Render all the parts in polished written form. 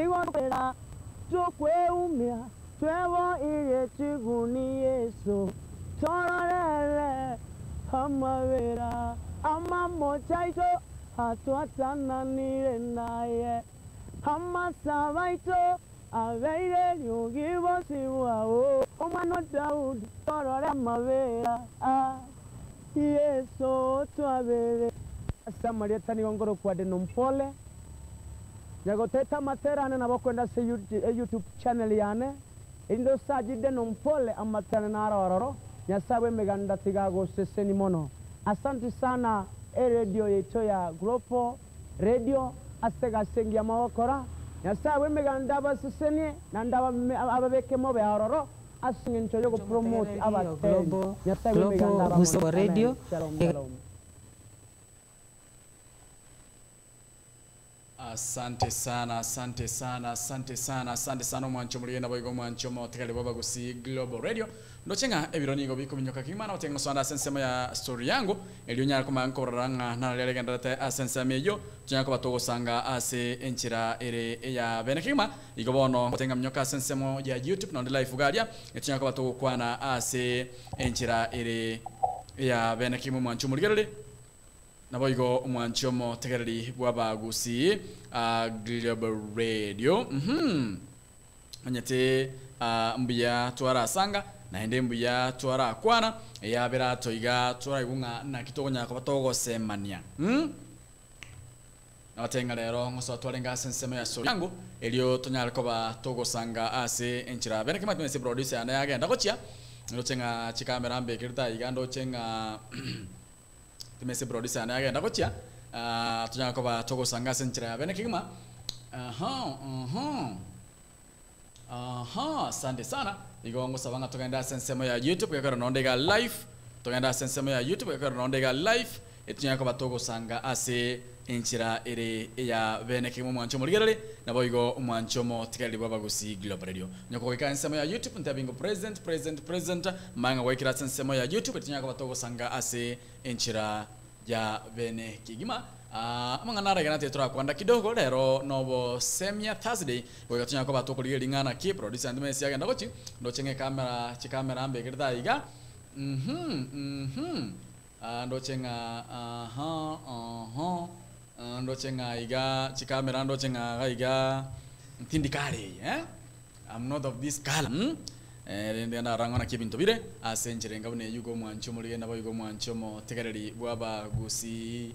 Nigo tokorera, tokweumia, tweboirie chiguni Yeso, tororere amabera amamocho aito atwatananire naye, amasabo aito abeire eriogi bosio bwao, Omwana o Daudi, torore amabera a Yeso twabere. Ase amarieta nigo nkorokwa Denompole, nyagoteta amatera ane nabo okoenda ase YouTube channel yane, erinde osache Denompole amatera ane naro ororo, Nyasae bw'emeganda tiga agoseseni mono. Asanti sana eredio yaito ya Global Radio ase egasi engiya mogokora. Nyasae bw'emeganda abasesenie naende ababeke mobe ororo ase engencho y'ogopromote Omotegereri o abateri. Global Nyasae bw'emeganda Global abe amo Gusto nainwe. Radio Amen. Shalom, shalom. Asante sana, asante sana, asante sana, asante sana omwancho omorige naboigo omwancho omotigari bw'Abagusii Global Radio. Ndoche ng'a ebiro nigo bikominyoka kegima nagotiga ng'osonda ase ensemo ya story yango erio onyare komanya nkorora ng'a nararia rigendererete ase ensemo eyio tonyare koba togosanga ase enchera ere eya bene kegima. Igo bono ngotiga ng'a minyoka ase ensemo ya YouTube nonde live iga aria tonyare koba togokwana ase enchera ere eya bene kegima omwancho omorigereri. Naboigo omwanchi omotegereri bw'Abagusii Global Radio. Uhum. Onyete ah, mbuya twarasanga naende mbuya twarakwana eyabera toiga toraigwe ng'a naki tokonyara koba togosemania. Mm? Nabatebie ng'a rero ngosoa twarenge ase ensemo ya Soriango erio tonyare koba togosanga ase enchera bene kemate ase producer yane yagenda gochia ndoche ng'a chikamera mbekerete aiga ndoche ng'a Timesi producer yane yagenda gochia ah, tonyare koba togosanga ase enchera ya bene kegima. Aha, uhum. Aha, asante sana. Igo ngosaba ng'a togende ase ensemo ya YouTube gekero nonde iga live. Togende ase ensemo ya YouTube gekero nonde iga live. Etinyare koba togosanga ase enchera ere eya bene kegima omwancho omorigereri naboigo omwancho omotigereri bw'Abagusii Global Radio. Onye kogoika ensemo ya YouTube ntebi ng'o present present present manya ng'a gwaikire ase ensemo ya YouTube etinyare koba togosanga ase enchera ya bene kegima. Aa amang'ana ara iga natebe torakwanda kidogo rero nobosemia Thursday goika tonyare koba tokorigereria ring'ana ki producer ntime ase agenda gochi ndoche ng'a ecamera chicamera mbekerete aiga uhum uhum aa ndoche ng'a aha oho ndoche ng'a iga chicamera ndoche ng'a iga iga ntindi kare eye eh I'm not of this colour mm rende ndarora ng'a naki ebinto bire ase enchera enga buna eyio iga omwanchi omorige naboigo omwanchi omotegereri bw'Abagusii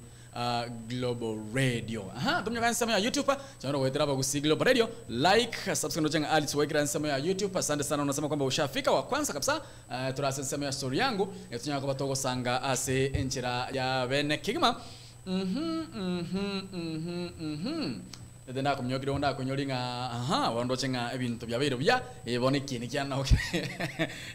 Global Radio. Aha, tominyoka ensemo ya YouTube, chanyora goetera Abagusii Global Radio, like, subscribe ndoche ng'a Alice waikire ensemo ya YouTube, asante sana unasema kwamba ushafika wa kwanza kabisa. Eh, tore ase ensemo ya story yangu, eh, tonyara koba togosanga ase enchera ya bene kegima. Mhm, mhm, mhm, mhm. Ete ndakominyoka kidogo ndakonyori ng'a aha, bono ndoche ng'a ebinto biabeire buya, eh, bono ekieni kiane nabo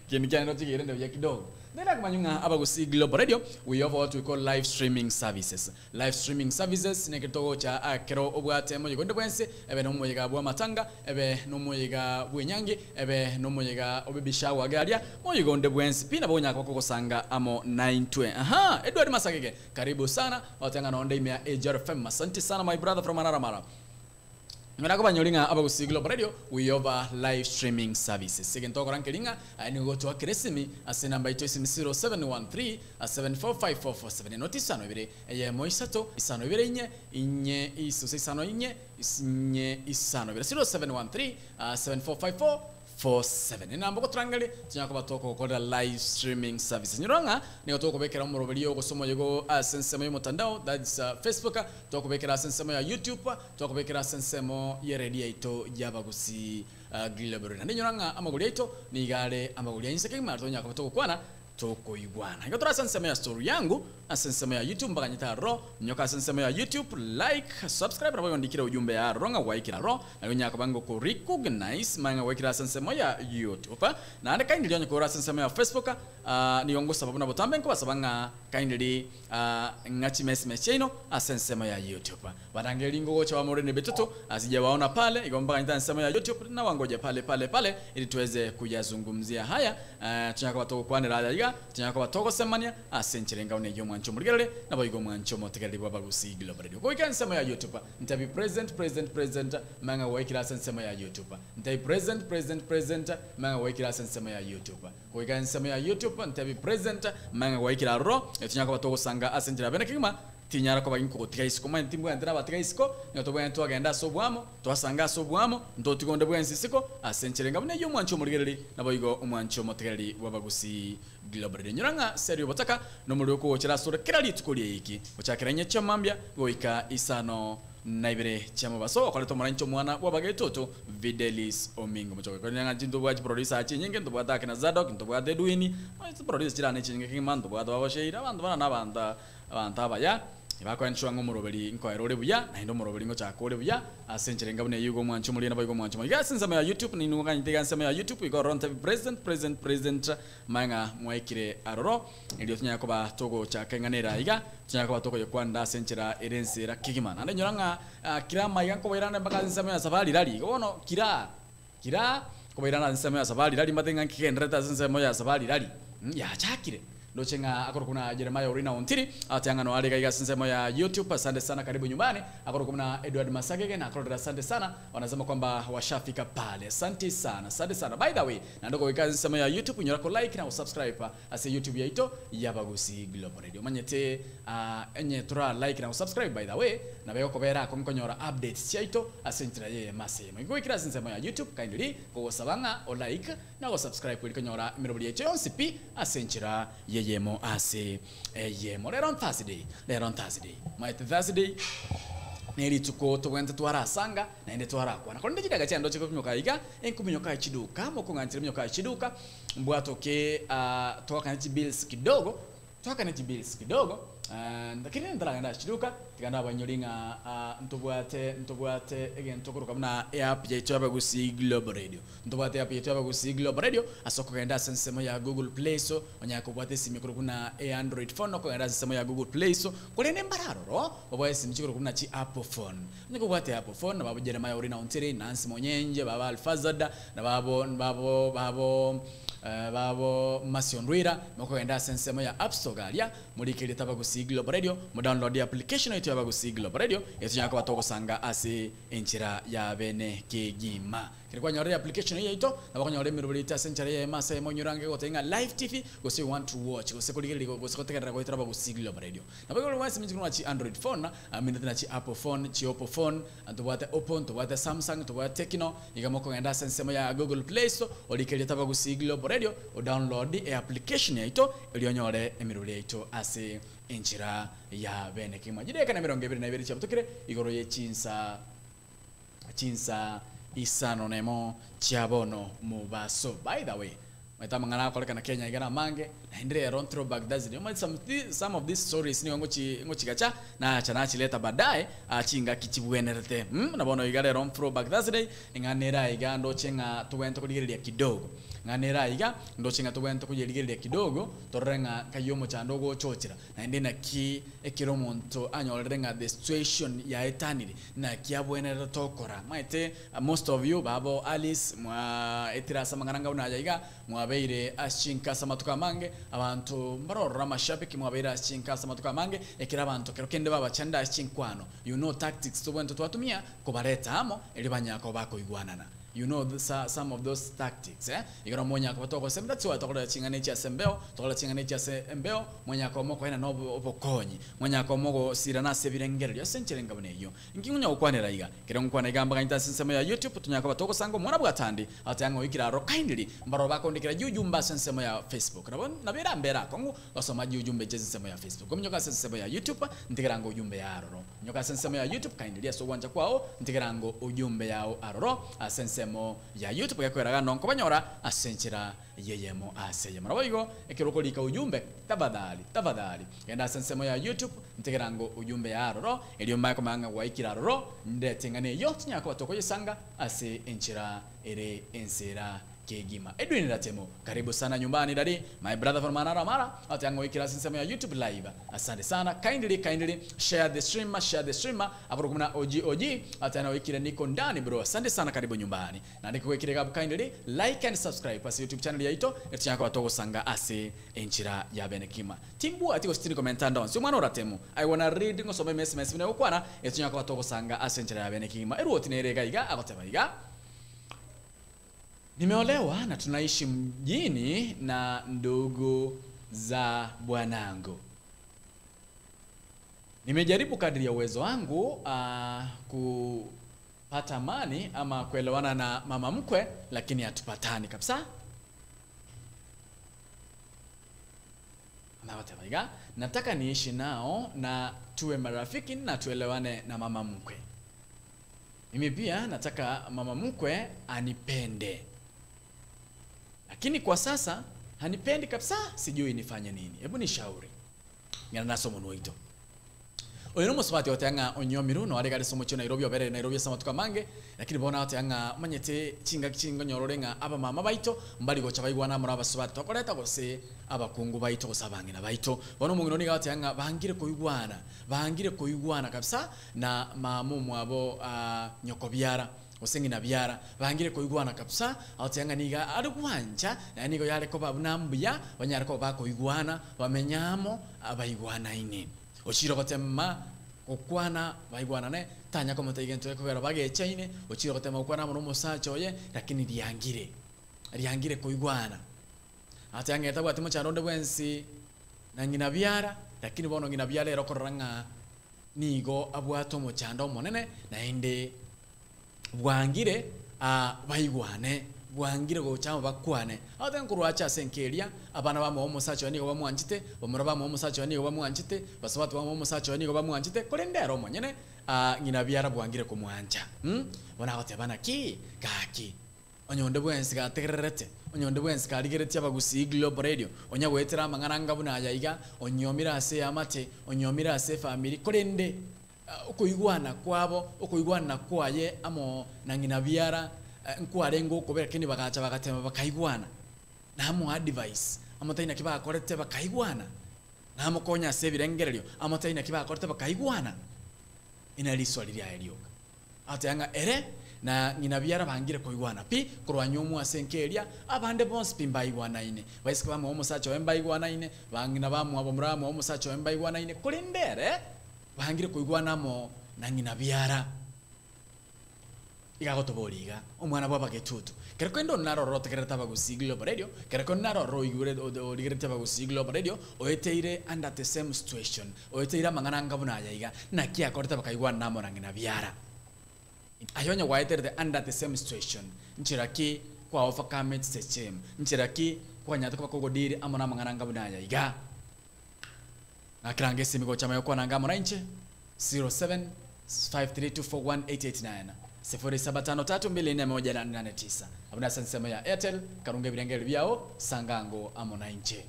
ekieni kiane ndoche kerende buya kidogo. Nere akomanya ng'a Abagusii Global Radio we offer what we call live streaming services. Live streaming services nekero togocha ekero obwate moyega onde bwensi, ebe nomoyega bw'amatanga, ebe nomoyega bw'enyangi, ebe nomoyega o baby shower iga aria, moyega onde bwensi pi nabo onyara koba kogosanga amo naintwe. Ahaa, Edward Masagege, karibu sana, ogoteba ng'a nonde ime ya AGR FM. Asanti sana my brother from another mother. Nyora kobanyori ng'a Abagusii Global Radio we offer live streaming services. Egento ogokora nkeri ng'a aye nigo ogotoakera esimi ase enamba yaito esimi 0713 745447 enoti isano ibere eyemo isato isano ibere inye inye gose isano inye inye isano ibere 0713 7454 47. Enamba ogotorangeria tonyare koba tokogokorera live streaming services. Nyora ng'a nigo togokobekera omoroberio gose omoyega ase ensemo y'omotandao that is Facebook, togokobekera ase ensemo ya YouTube, togokobekera ase ensemo y'eredio yaito y'Abagusii Global. Naende nyora ng'a amagori aito nigo are amagori a inse kegima tonyare koba togokwana Tokoigwana. Igo tore ase ensemo ya story yangu ase ensemo ya YouTube mpaka nyete aroro, minyoka ase ensemo ya YouTube, like, subscribe nabo igo ndikire ujumbe ya aroro ng'a gwaikire aroro, nario onyare koba ngoko recognize manye ng'a gwaikire ase ensemo ya YouTube. Naende kindly onye kore ase ensemo ya Facebook, ah, nigo ngosaba buna botambe nkobasaba ng'a kindly ah, ng'a chimesime chiaino ase ensemo ya YouTube. Barangerie ngogocha bamorende betoto asijawaona pale igo mpaka nita ensemo ya YouTube na wangoja pale pale pale ili tuweze kuyazungumzia haya eh, tunyaka koba togokwanera aya iga. iga, tonyare koba togosemania ase enchera engao na eyio omwanche omorigereri, naboigo omwanche omotegereri bw'Abagusii Global Radio. Goika ensemo ya YouTube, ntebi President, President, President, mang'a gwaikire ase ensemo ya YouTube. Ntebi President, President, President, mang'a gwaikire ase ensemo ya YouTube. Goika ensemo ya YouTube, ntebi President, mang'a gwaikire aroro, tonyare koba togosanga ase enchera ya bene kegima, Tinyara koba inkogotiga isiko. Omanyete timbwenerete nabatiga isiko, nigo tobwenerete twagenda ase oboamo, twasanga ase oboamo, ntotiga onde bwensi isiko, ase enchera enga buna eyio omwanchi omorigereri, naboigo omwanchi omotegereri bw'abagusii Global Radio. Inyora ng'a seri obotaka nomorero okogochera asore kera rituko ri'eiki, gochakera inye chiamambia goika isano na ibere chiamobaso, okoreta omoranche omwana bw'abagetoto Videlis Omingo. Mochoke korende ng'a ntobwate chiproducer aa chinyinge, ntobwate akina Zadok, ntobwate Edwin, chiproducer chirane chinyinge kegima, ntobwate babo Sheila, abanto bana nabanto Abanto abaya tibakoenchwa ng'a omoroberi nkoera ore buya, naende omoroberi ngochaka ore buya, ase enchera enga buna eyio igo omwanche omoria naboigo omwanche omoiga. Ase ensemo ya YouTube, ninwe nganyete iga ensemo ya YouTube, igo ororo ntebi President, President, President, manye ng'a mwaikire aroro, erio tonyare koba togochaka eng'ana ere aiga, tonyare koba tokoyekwanera ase enchera ere ensera kegima. Naende inyora ng'a kira amaiga nkobairane mpaka ase ensemo ya Safari Rally, igo bono kira, kira nkobairane ase ensemo ya Safari Rally mbate ng'a nkigendererete ase ensemo ya Safari Rally, yachakire. Ndoche ng'a akorokwa buna Jeremiah Orina Ontiri, agoteeba ng'a noare iga iga ase ensemo ya YouTube, asante sana karibu nyumbani, akorokwa buna Edward Masagege nakororera asante sana, wanasema kwamba washafika pale, asante sana, asante sana. By the way, naende ogoika ase ensemo ya YouTube, inyora ko like na go subscribe ase YouTube yaito y'Abagusii Global Radio. Omanyete ah, onye tora like na go subscribe by the way, nabo egokobera akong'u konyora updates chiaito ase enchera y'eyemo ase eyemo. Igo goikera ase ensemo ya YouTube, kindly kogosaba ng'a o like na gosubscribe erio konyora emeroberi yaito yonsi pi ase enchera y'eyemo ase eyemo. Rero Thursday, rero Thursday, maete Thursday nerituko tobwenerete twarasanga naende twarakwana. Korende chidaka chiane ndoche kominyoka iga, enkominyoka aye chiduka, mokong'anchera minyoka aye chiduka, mbwatoke ah, toakane chibills kidogo, Toakane chibills kidogo, lakini ntaragenda ase chiduka, tiga ndabainyori ng'a ntobwate ntobwate egento koroka buna eapp yaito y'Abagusii Global Radio. Ntobwate eapp yaito y'Abagusii Global Radio ase okogenda ase ensemo ya Google Play Store, onyare kobwata esimi ekorokwa buna eAndroid phone okogenda ase ensemo ya Google Play Store, korende mbare aroro babwate esimi chikorokwa buna chiApple phone. Onye kobwate Apple phone, nababo Jeremiah Orina Ontiri, Nancy Monyenje, baba Alfazada, nababo babo babo Babo Mercy Ondwira, mokogenda ase ensemo ya App Store garia, morike erieta Abagusii Global Radio, modownload application yaito ya Abagusii Global Radio, eye tonyare koba togosanga ase enchera ya bene kegima. Ekero kwanyorire application eyio yaito, nabo okonyora emeroberi yaito ase enchera eyemo ase eyemo onyore ange goteba ng'a live TV, gose you want to watch, gose korigereria gose gotegerera goetera Abagusii Global Radio. Nabo igoro bwensi minche korwa chi Android phone, aminete na chi Apple phone, chi Oppo phone, ntobwate Oppo, ntobwate Samsung, ntobwate Tecno, iga mokogenda ase ensemo ya Google Play Store, orike erieta Abagusii Global Radio, odownload eapplication yaito erio onyore emerori yaito ase enchera ya bene kegima. Chidakika na emerongo ebere na ibere chiabutokire igoro ye chinsa chinsa isano nemo chia bono mobaso. By the way, omanyete amang'ana agokorekana Kenya iga namange, naende rero throwback Thursday, omanyete some thi some of these stories nigo ngochi ngochigacha, nacha nachileta baadaye aa chingaki chibwenerete mh, na bono iga rero throwback Thursday, eng'ana ere aiga ndoche ng'a tobwenerete korigereria kidogo, eng'ana ere aiga ndoche ng'a tobwenerete koyerigereria kidogo, torore ng'a nkai omochando ogochochera, naende naki ekero omonto anyorire ng'a the situation yaetanire, Naki abwenerete okora? Maete most of you babo Alice mwaetire ase amang'ana anga buna aya iga, mwabeire ase chinka ase amatuko amange, abanto mbarorora amashabiki mwabeire ase chinka ase amatuko amange, ekero abanto kero kende babachande ase chinkwano, you know tactics tobwenerete twatumia kobareta amo erio banyare koba bakoigwanana. You know some of those tactics eh? Ekero monyara koba togosema, that's why tokorora ching'ana echi ase embeo, tokorora ching'ana echi ase embeo, mwanyara koba mokoenana obo obokonyi, mwanyara koba mogosirana ase ebirengererio ase enchera enga buna eyio. Inki nkonya gokwanera iga? Ekero ngokwana iga mbaganyete ase ensemo ya YouTube, tonyara koba togosanga omwana bw'Atandi, agoteeba ng'a oikire aroro kindly, mbaroro bakondikera jiujumbe ase ensemo ya Facebook. Nabo nabo erambere akong'u gosoma jiujumbe echi ase ensemo ya Facebook. Ominyoke ase ensemo ya YouTube, ntigera ango ujumbe ya aroro. Nyoka ase ensemo ya YouTube kindly ase ogwancha kwao ntigera ango ujumbe yao aroro ase ensemo ya YouTube gekoeraga nonkobanyora ase enchera yeyemo ase eyemo. Naboigo ekero okorika ujumbe tafadhali tafadhali genda ase ensemo ya YouTube ntigera ango ujumbe ya aroro erio manye komanya ng'a gwaikire aroro ndete eng'ana eyio tinyara koba tokoyesanga ase enchera ere ensera. kegima. Edwin Ratemo, karibu sana nyumbani dadi, my brother from another mara, atango ikira ase ensemo ya YouTube live. Asante sana. Kindly, kindly share the stream, share the stream. Abro kumna OG OG, atana wikire niko ndani bro. Asante sana, karibu nyumbani. Na ndiko wikire gabu kindly like and subscribe pasi YouTube channel yaito, etunyaka watogosanga ase enchira ya benekima. Timbu atiko sitini komenta down. Si mwana oratemu. I wanna read ngosome message mene okwana, etunyaka watogosanga ase enchira ya benekima. Eruoti nerega iga agoteba iga. Nimeolewa na tunaishi mjini na ndugu za bwanangu. Nimejaribu kadri ya uwezo wangu kupata amani ama kuelewana na mama mkwe, lakini hatupatani kabisa. Nawatebaiga, nataka niishi nao na tuwe marafiki na tuelewane na mama mkwe. Mimi pia nataka mama mkwe anipende. Lakini kwa sasa hanipendi kabisa, sijui nifanye nini. Hebu nishauri. Ngana nasomo nuito. Oyo nomusubati otanga onyomiru no arega somo chio Nairobi obere Nairobi sama tukamange, lakini bona otanga manyete chinga chinga nyorore nga aba mama baito mbali gocha baigwana muri abasubati tokoreta gose abakungu baito gosabangina baito bona omong'ina niga otanga bangire koigwana, bangire koigwana kabisa na mamu mwabo nyoko biara gose ng'ina biara bangire koigwana kabisa otanga niga ari gwanja na nigo yare koba buna mbuya banyare koba bakoigwana bamenyamo abaigwanaine ochiro gotema gokwana baigwanane tanya komota igento ekogera bagechaine ochiro gotema gokwana mono omosacha oye lakini riangire riangire koigwana ate angeta bwate mochando onde bwensi na ng'ina biara lakini bono ng'ina biara ero korora ng'a nigo abwate omochando omonene naende bwangire baigwane bwangire gochama bakwane ate nkorwacha ase enkeria abana bamoa omosacha oye nigo bamwanchete bamura bamoa omosacha oye nigo bamwanchete basabati bamoa omosacha oye nigo bamwanchete korende ere omonyene ng'ina biara bwangire komwancha. Bona agoteba naki gaki onyonde bwensi gategererete onyonde bwensi karigeretie abagusii Global Radio onya goetera amang'ana nga buna aya iga onyomire ase eamate onyomire ase efamiri korende okoigwana kwabo okoigwana kwaye amo na ng'ina biara nkwarenge okobera lakini bagacha bagatema bakaigwana namo advice amotaina ki bakorete bakaigwana namokonya ase ebirengererio amotaina ki bakorete bakaigwana ina riswali riaye rioka atanga ere na ng'ina biara bangire koigwana pi korwanya omwe ase enkeria abande bonsi pi mbaigwanaine baisike bamoa omosacha oye mbaigwanaine bang'ina bamoa bomura bamoa omosacha oye mbaigwanaine korende ere bangire koigwana amo na ng'ina biara igagotobori iga omwana bwa bagetutu kere kwendo naroro otegerete abagusii Global Radio kere kwendo naroro oigure origerete abagusii Global Radio oeteire under the same situation oeteire amang'ana anga buna aya iga naki akorete bakaigwana namo na ng'ina biara ayo onye gwaeterete under the same situation nchera ki kwa overcome it the same nchera ki kwanyate koba kogodiri amo na amang'ana anga buna aya iga nakiranga esimi gocha mayo kwananga amo na inche 0753241889 0753241889 abuna sansemo ya Airtel karunga ebirengeri byao sangango amo na inche.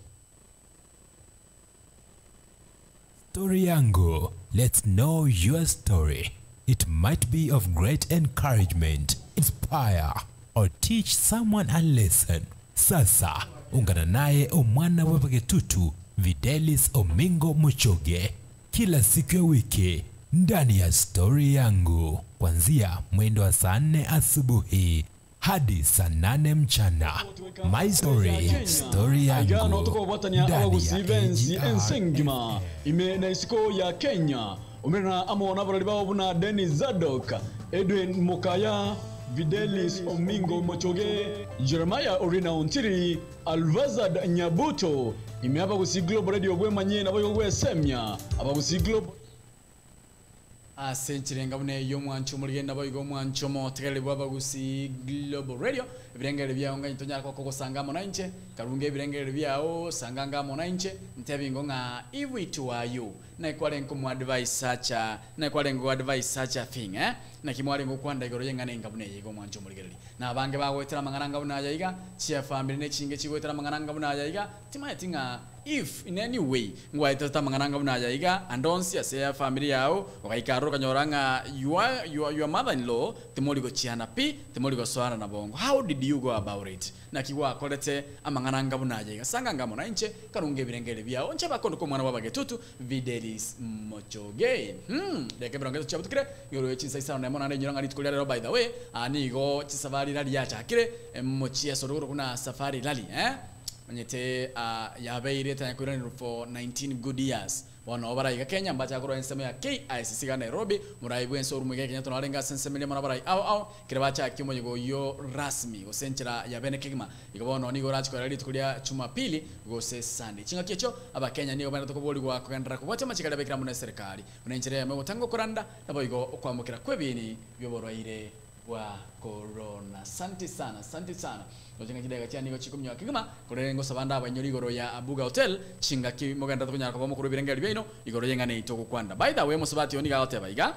Story yangu, let's know your story. It might be of great encouragement, inspire or teach someone a lesson. Sasa ungana naye omwana wa Bagetutu Videlis Omingo Muchoge kila siku ya wiki ndani ya Story Yangu kuanzia mwendo wa saa 4 asubuhi hadi saa 8 mchana. My Story, Story Aigano Yangu tukobwatania ndani ya abagusi bensi AGR ensengima ime na isiko ya Kenya omerana amona abarori babo buna Dennis Zadok, Edwin Mukaya, Videlis Omingo Mochoge, Jeremiah Orina Ontiri, Alvazad Nyabuto ime abagusi Global Radio bwemanye nabo yogwesemya abagusi Global ase nchirenga bune y'omwancho omorigenda boigo omwancho omotegereri bwa abagusi Global Radio ebirengere byao nga ntonyara kwakogosanga amo nainche karunga ebirengere byao sanga nga amo nainche ntebingo ng'a if it were you naikwarenga omo advice sacha naikwarenga advice sacha thing naki mwarenga okwanda igoro y'eng'ana enga buna eyeiga omwancho omorigereri na abange bagoetera amang'ana nga buna aya iga chia family nechinge chigoetera amang'ana nga buna aya iga timaeti ng'a If in any way ngwaetete amang'ana anga buna aya iga, ande onsi ase efamiri yao, ogaika aroro okanyora ng'a your, your, your mother in law timori gochiana pi, timori gosoana na bongo. How did you go about it? Naki gwakorete amang'ana anga buna aya iga? Sanga anga amo nainche, karunge ebirengeri biao. Inche bakonduka omwana bw'abagetutu, Videlis Mochoge. Hmm, reka ebirongo eto chiabutukire igoro ye chinsa isano nemo naende inyora ng'a rituko ria rero by the way, aa nigo chisafari rally yachakire, mochieso rogoro buna safari rally eh. Omanyete aa yabeire etanya koiranerwa for 19 good years. Bono nabo baraiga Kenya mbachaka korwa ensemo ya KICC iga Nairobi, omorai bwense orwe Muigai Kenyatta narenge ase ensemo eria mono abarai ao ao ekero bachakia omoyega oyio rasmi gose enchera ya bene kegima. Igo bono nigo orache korera rituko ria Jumapili gose Sunday. Chingaki echio Abakenya nigo baenderete koborigwa kogenderera kobwatia amachiko aria abekire amo neserikari buna enchera eyemo yogotanga okoranda naboigo okwamokera kwebieni bioborwaire bwa Corona. Santi sana, santi sana. Roche ng'a chidakika chia nigo chikominyoka kegima, korende ngosaba ande abainyori igoro ya Abuga Hotel, chingaki mogenderete konyara koba mokorwa ebirengererio biaino igoro y'eng'ana eye togokwanda. By the way, omosubati oyo nigo agoteba iga,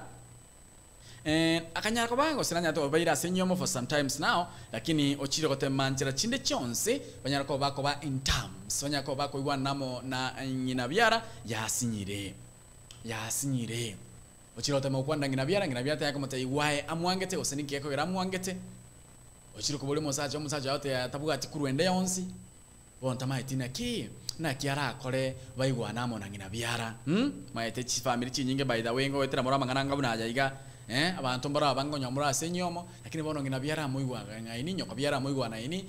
Eh, akanyara koba gose nanyarete koba baire ase enyomo for some times now, lakini ochire gotema nchera chinde chionsi banyare koba bakoba in terms, banyare koba bakoigwana amo na ng'ina biara, yasinyire, yasinyire. Ochire gotema gokwana ng'ina biara, ng'ina biara tanyare komotebia why amwangete gose ninki gekogera amwangete. Ochire koboria omosacha, omosacha oye agotebia tabwati korwa ende yonsi, bono tamaeti naki, naki arakore baigwane amo na ng'ina biara mh, maete chifamiri chinyinge by the way ngoetera more amang'ana anga buna aya iga eh, abanto mbaro abange onye more ase enyomo, lakini bono ng'ina biara amoigwaga ng'aini, nyoko biara amoigwa naini,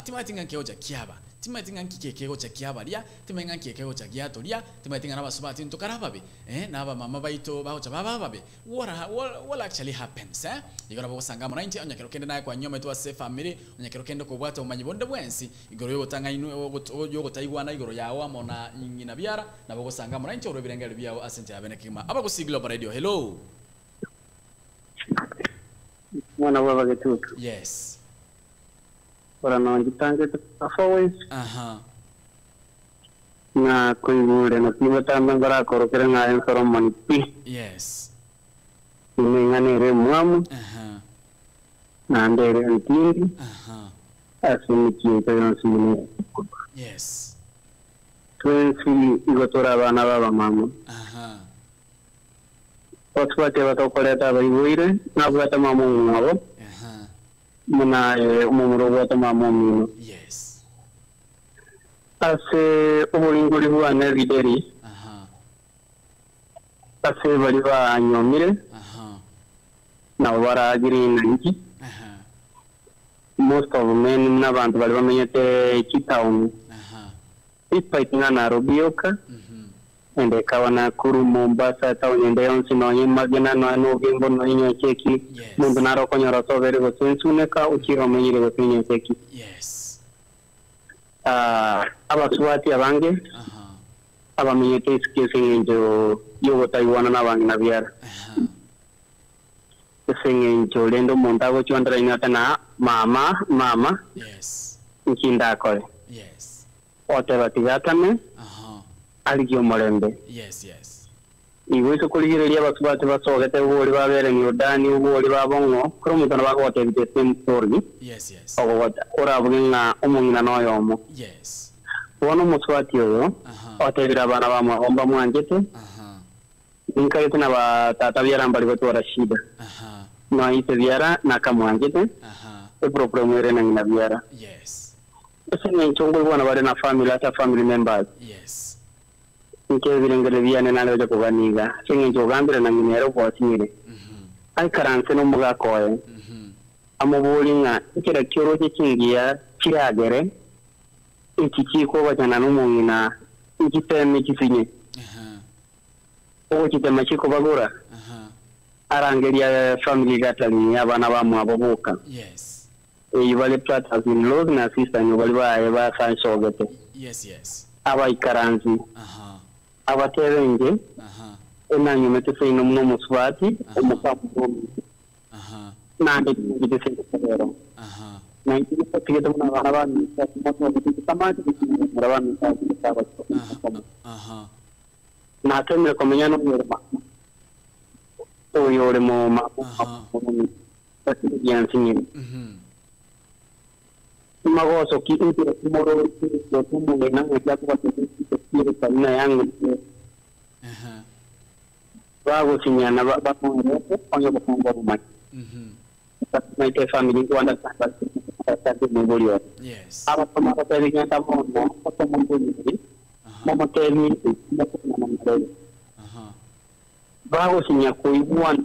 timanyeti ng'a nkegocha kiaba, timanyeti ng'a nki kekegocha kiabaria, timanyeti ng'a nki kekegocha giatoria, timanyeti ng'a nabasubati ntokare ababe. Eh, na abamama baito bagocha babe ababe. What, what, what actually happens, eh? Igo nabo ogosanga amo nainche, onye kero kende naye kwanyometwe ase efamiri, onye kero kende kobwate obomanyi bonde bwensi igoro y'ogotang'ainwa, y'ogotaigwana igoro yao amo na ng'ina biara, nabo ogosanga amo nainche orwe ebirengererio biao ase enchera ya bene kegima. Abagusii Global Radio, hello. Mwana bw'abagetutu. Yes. Ora nonchitangete Afaways. Aha. Ng'a koigure na tibotambe nkorakorokere ng'a aye Solomoni pi. Yes. Ning'ana ere emwamu, Aha. naende ere entindi, Aha. ase emechie yaito yonsi buna ekorwa. Yes. Twensi igo tore abana b'abamama. Aha. Basubati aba tokoreta abaiboire, nabwate mama omwabo, Aha. buna aye omomura obwate mama omino. Yes. Ase oboringori bwane Fideli, Aha. ase baria banyomire, Aha. nabo baragire inanchi. Aha. Most of men buna abanto baria bamenyete chitaoni, Aha. despite ng'a Nairobi yoka, Mhm. ende ekawa Nakuru, Mombasa, etaoni ende yonsi nonye Magena, nonye Nogimbo, nonye Nyacheki, Yes. omonto naro okonyora osobere gose Nsuneka, ochire omenyire gose Nyacheki. Yes. Ah, abasubati abange Aha. abamenyete isiko ase eng'encho y'ogotaigwana nabang'ina biara. Aha. Ase eng'encho rende omonto agochwandera inwe ate na mama, mama, Yes. inki ndakore? Yes. Oteba tiga atame, Aha. arigie omorembe. Yes, yes. Igo ase korigereria abasubati basogete obori babere Yordani, obori babo ng'o, kera omonto nabo agotebia the same story, Yes, yes. ogogota orabuge ng'a omong'ina noyomo. Yes. Bono omosubati oyo Aha. otebire abana bamwabo mbamwanchete, Aha. ninkarete na batata biara mbari gotwara shida. Aha. Noa ise biara nakamwanchete, Aha. eproblem ere na ng'ina biara. Yes. Ase eng'encho nkoigwana bare na family ase family members. Yes. Inche ebirengererio biane nare gocha kogania iga, ase engencho ogambire na ng'ina ere obwatinyire, aikaranse nomogaka oye, amoborie ng'a enchera ki oroche chingiya chiragere echi chikobachana nomong'ina nchiteme chisinye, ogochitema chikobagora, arangerie family gathering y'abana bamwabo boka, eyio bare brothers in laws na sister in law baria baye basansogete, abaikaransi, abatebe inche, enanyomete seino buna omosubati, omokamura ominto, naende tinanchete seino rero. Na inche nigotigete buna abana baminto ase motobete chisamaki gose bamura baminto ase esabato okomo. Natemire komenya noyore mama, oyore mama ominto, lakini giansinyire. Magoso ki inchira kimoro kimoro na jakubatekereza yangu bagusinyana bakongereko onye kufunga bumanyi maite family kuwanda mubulio Yes. abasoma batabigenda bono basoma mbuliri momotemi bagusinya kuigwana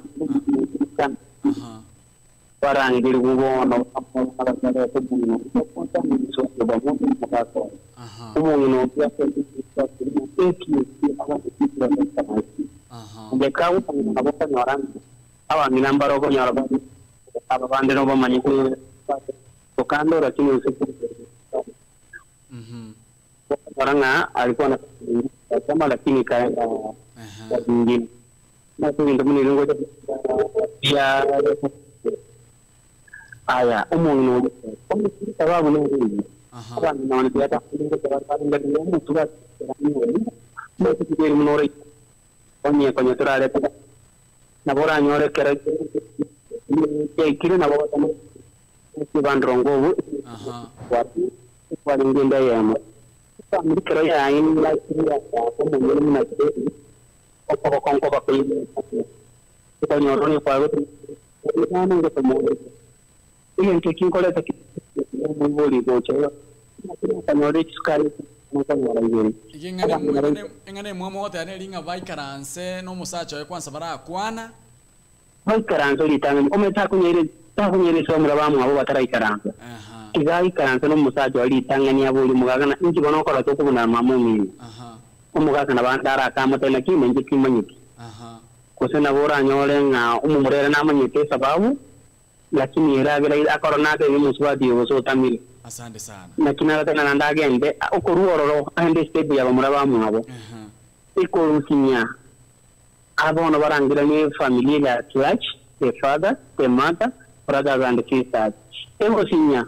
barangiri kubono abang'ina mbarokonyora aba bande nobamanye ukandora kino konyora ng'a alikuwa na kama lakini kaenda nyingine na kintu munene ya aya umuntu sababu n'ubundi abantu none byata onye konye turareta nabo oranyorekera kire nabo bandrongo ubu waringenda yemo family kero yaini okobokonko bakoikonyoroni kwago egento kinkoreta omwibori gocha kanyora ekisukari kanyora ibere Eng'ana emwamo goteba neri ng'a baikaranse na omosacha oye kwanza barakwana. Baikaransa oritang'ani ome takunyere somera bamwabo bataraikaransa tigaikaransa na omosacha oye ritang'ani abori omogaka inki bono okora tokobuna mama omino omogaka nabo ndarakamate lakini inche timanyeti gose nabo oranyore ng'a omomurere namanyete esababu lakini eragira akoro nake omusubati gose otamire. Asante sana. Lakini agatena nande agende okorwa ororo aende step ya bamura bamwabo ikorusinya abono barangiranie familia ya church, the father, the mother, brothers and sisters, egosinya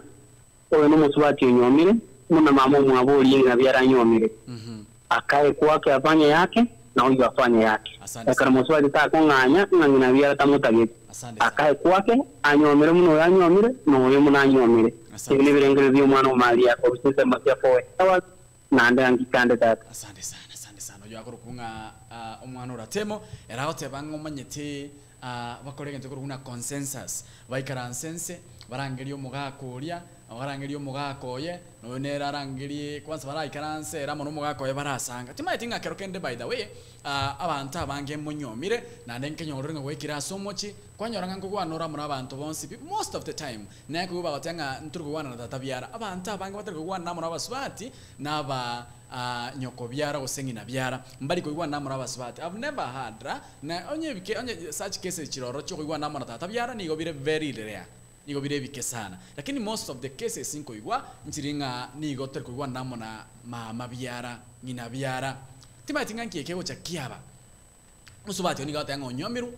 oyo nomusubati onyomire muna mama omwabo orie ng'a biaranyomire akae kwake afanye yake na huyu afanye yake. Asante. Ekero musubati takong'anya ng'a ng'ina biara tamotagete Asante. akae kwake anyomire muno oyo anyomire na oyo muno anyomire. Asante. Ebi nibirengere bia omwana omali akorusisema sia fowe nande angikande tata. Asante sana, asante sana. Oyo akorokung'a omwana oratemo eragoteba ng'a omanyete bakore egento korokung'a consensus baikaranse nse barangerie omogaka oria barangerie omogaka oye noyo nere arangerie kwanza baraikaranse era mono omogaka oye barasanga timaeti ng'a kero kende by the way abanto abange monyomire naende nkenyorire ng'a gwekire ase omochi kwanyora ng'a nkogwanora mono abanto bonsi pi most of the time naye bagoteba ng'a nturi kogwana na tata biara abanto abange batari kogwana mono abasubati naba nyoko biara gose ng'ina biara mbari koigwana mono abasubati. I've never had ra na onye bike onye such cases chiroro chiokoigwana mono tata biara nigo bire very rare nigo bire bike sana lakini most of the cases nkoigwa nchiri ng'a nigo tari koigwana mono mama biara ng'ina biara timaeti ng'a nkieke gocha kiaba musubati nigo atanga onyomiru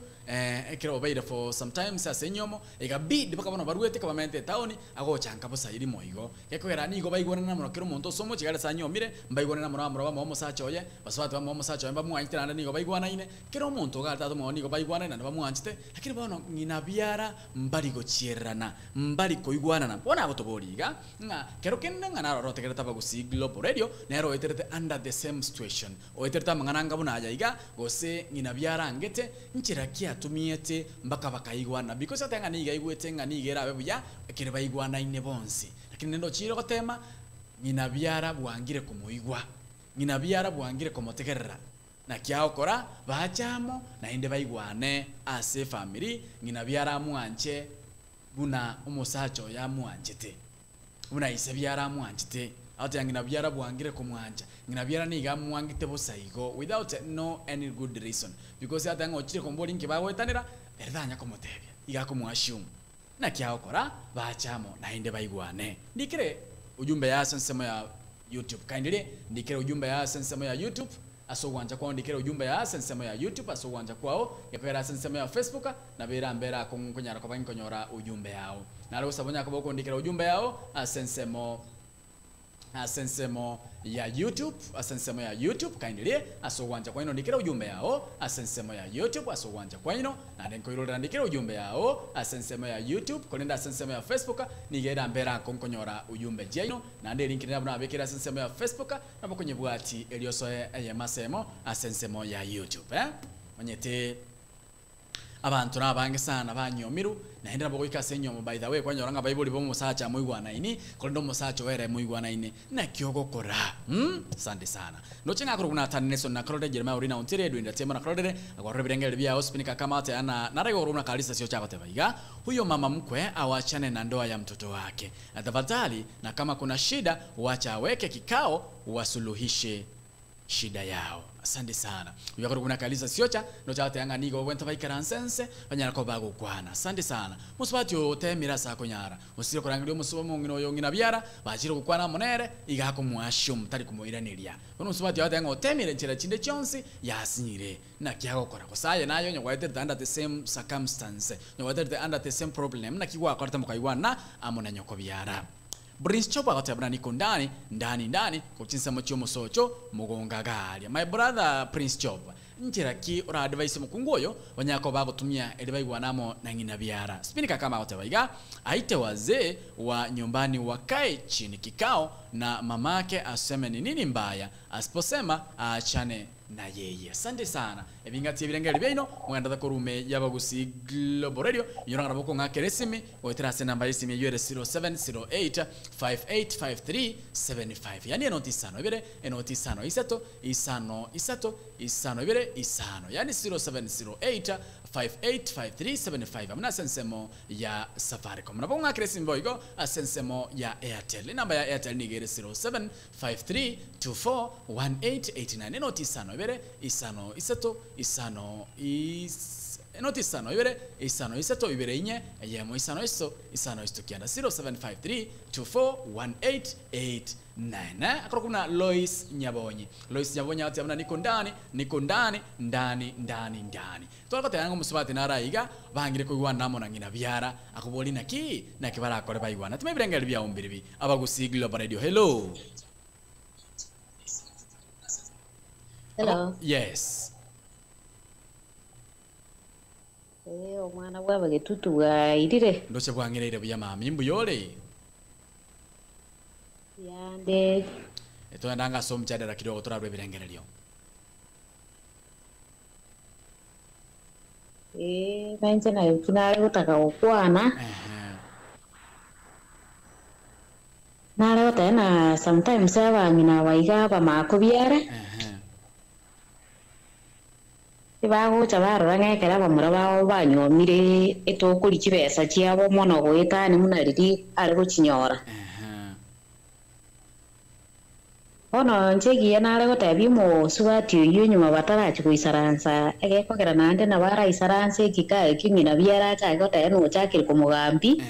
ekero obeire for sometimes ase enyomo ekabidi mpaka bono baruete kabamente etaoni agochanka bosa iri moigo gekogera nigo baigwanana mono kero omonto ase omochi gare ase anyomire mbaigwanana mono abamura bamoa omosacha oye basubati bamoa omosacha oye mbamwanchete naende nigo baigwanaine kero omonto iga tata omwabo nigo baigwanaine naende bamwanchete lakini bono ng'ina biara mbari gochiererana mbari koigwanana bono agotobori iga ng'a kero kende ng'a naroro otegerete abagusii Global Radio nero oeterete under the same situation oeterete amang'ana anga buna aya iga gose ng'ina biara angete nchera ki atumiete mpaka bakaigwana because ate ng'a niga aigwete ng'a niga erabe buya ekere baigwanaine bonsi lakini nende ochire gotema ng'ina biara bwangire komoigwa ng'ina biara bwangire komotegerera naki agokora bachamo naende baigwane ase efamiri ng'ina biara amwanche buna omosacha oyo amwanchete buna ise biara amwanchete agotebi ng'ina biara bwangire komwancha ng'ina biara niga amwangete bosa igo without no any good reason because ate ng'a ochire kombori nki bagoetanera ere tanya komotebia iga akomoassume naki agokora bachamo naende baigwane. Ndikire ujumbe ya ase ensemo ya YouTube kindly ndikire ujumbe ya ase ensemo ya YouTube ase ogwancha kwao ndikire ujumbe ya ase ensemo ya YouTube ase ogwancha kwao gekwera ase ensemo ya Facebook nabera mbera akong'u nkonyara koba nkonyora ujumbe yao nare gosaba onyaka bokondikera ujumbe yao ase ensemo Ase ensemo ya YouTube, ase ensemo ya YouTube kaindirie ase ogwancha kwaino ndikere ujumbe yao ase ensemo ya YouTube ase ogwancha kwaino naende nkoirorera ndikere ujumbe yao ase ensemo ya YouTube korende ase ensemo ya Facebook nigo erambe erako nkonyora ujumbe chiaino naende elink nabo nabekire ase ensemo ya Facebook nabo okonyebwati erio osoe eyemo ase eyemo ase ensemo ya YouTube eh onyete Abanto nabange sana banyomirwe, naende nabo goika ase enyomo by the way kwanyora ng'a abaibori b'omosacha amoigwanaini, korende omosacha oyo ere moigwanaine, naki ogokora? Umm asante sana. Ndoche ng'a akorokwa Nathan Nelson nakororere Jeremiah Orina Ontiere Edwin Ratemo nakororere, agwarora ebirengererio biao Spini Kaka Amate Anna nare igoro buna Kalisa Siocha agoteba iga, Huyo mama mkwe awachane na ndoa ya mtoto wake tafadhali na kama kuna shida wacha aweke kikao wasuluhishe Shida yao. Asante sana. Oyo akorokwa buna Kalisa Siocha, nocha goteba ng'a nigo babwenerete baikaranse ense, banyare koba bagokwana. Asante sana. Mosubati oyo otemire ase akonyara, osire korangeria omosuba omong'ina oyo ng'ina biara, bachire gokwana amo nere, iga akomoassume, tari komoiraneria. Bono omosubati oyo agoteba ng'a otemire enchera chinde chionsi, yasinyire. Naki agokora? Gose aye naye onye gwaeterete under the same circumstance, onye gwaeterete under the same problem, naki gwakorete mokaigwana amo na nyoko biara? Prince Chopo agoteba buna niko ndani, ndani, ndani, korwa chinsemo chi'omosocho mogonga gaaria. My brother Prince Job, nchera ki ora advise omokungu oyo banyare koba bagotumia erio baigwane amo na ng'ina biara? Spini Kakama agoteba iga, Aite wazee wa nyumbani wakae chini kikao na mamake aseme ni nini mbaya, asiposema aachane na yeye. Asante sana. Ebing'ati ebirengererio biaino mogenderete korwa ime y'Abagusii Global Radio. Inyora ng'a nabo okong'akera esimi goetera ase enamba y'esimi eyio ere 0708 585375 yaani enoti isano ibere enoti isano isato isano isato isano ibere isano yaani 0708 585375 amo nase ensemo ya Safaricom. Nabo okong'akera esimi boigo ase ensemo ya Airtel. Enamba ya Airtel nigo ere 07 53241889 enoti isano ibere isano isato isano is enoti isano ibere isano isato ibere inye eyemo isano iso isano isato kianda 0753241889 akorokwa buna Lois Nyabonyi Lois Nyabonyi agotebi buna niko ndani niko ndani ndani ndani ndani Tware goteba ng'a omosubati nare aiga, bangire koigwana amo na ng'ina biara, akoboria naki, naki barakore baigwane. Tuma ebirengererio biao mbiribi. Abagusii Global Radio, hello. Hello. Yes. Eh, omwana bw'abagetutu bwairire. Ndoche bwang'ereire buya mami, mbuya ore? Yande. Togenda anga ase omchadara kidogo torarwe ebirengererio. Ee, nainche naye nare gotaka gokwana. Nare goteba ng'a sometimes abang'ina aba iga abamama kobiara, ebagocha barora ng'a ekero abamura babo banyuomire etokoria chibesa chiabo mono goetania buna riria are gochinyora. Bono inche egiya nare gotebia omosubati oyio nyuma batarachia goisaransa, egekogera naende nabo araisaranse ekika ekio ng'ina biara achake goteba ng'a ochakire komogambia.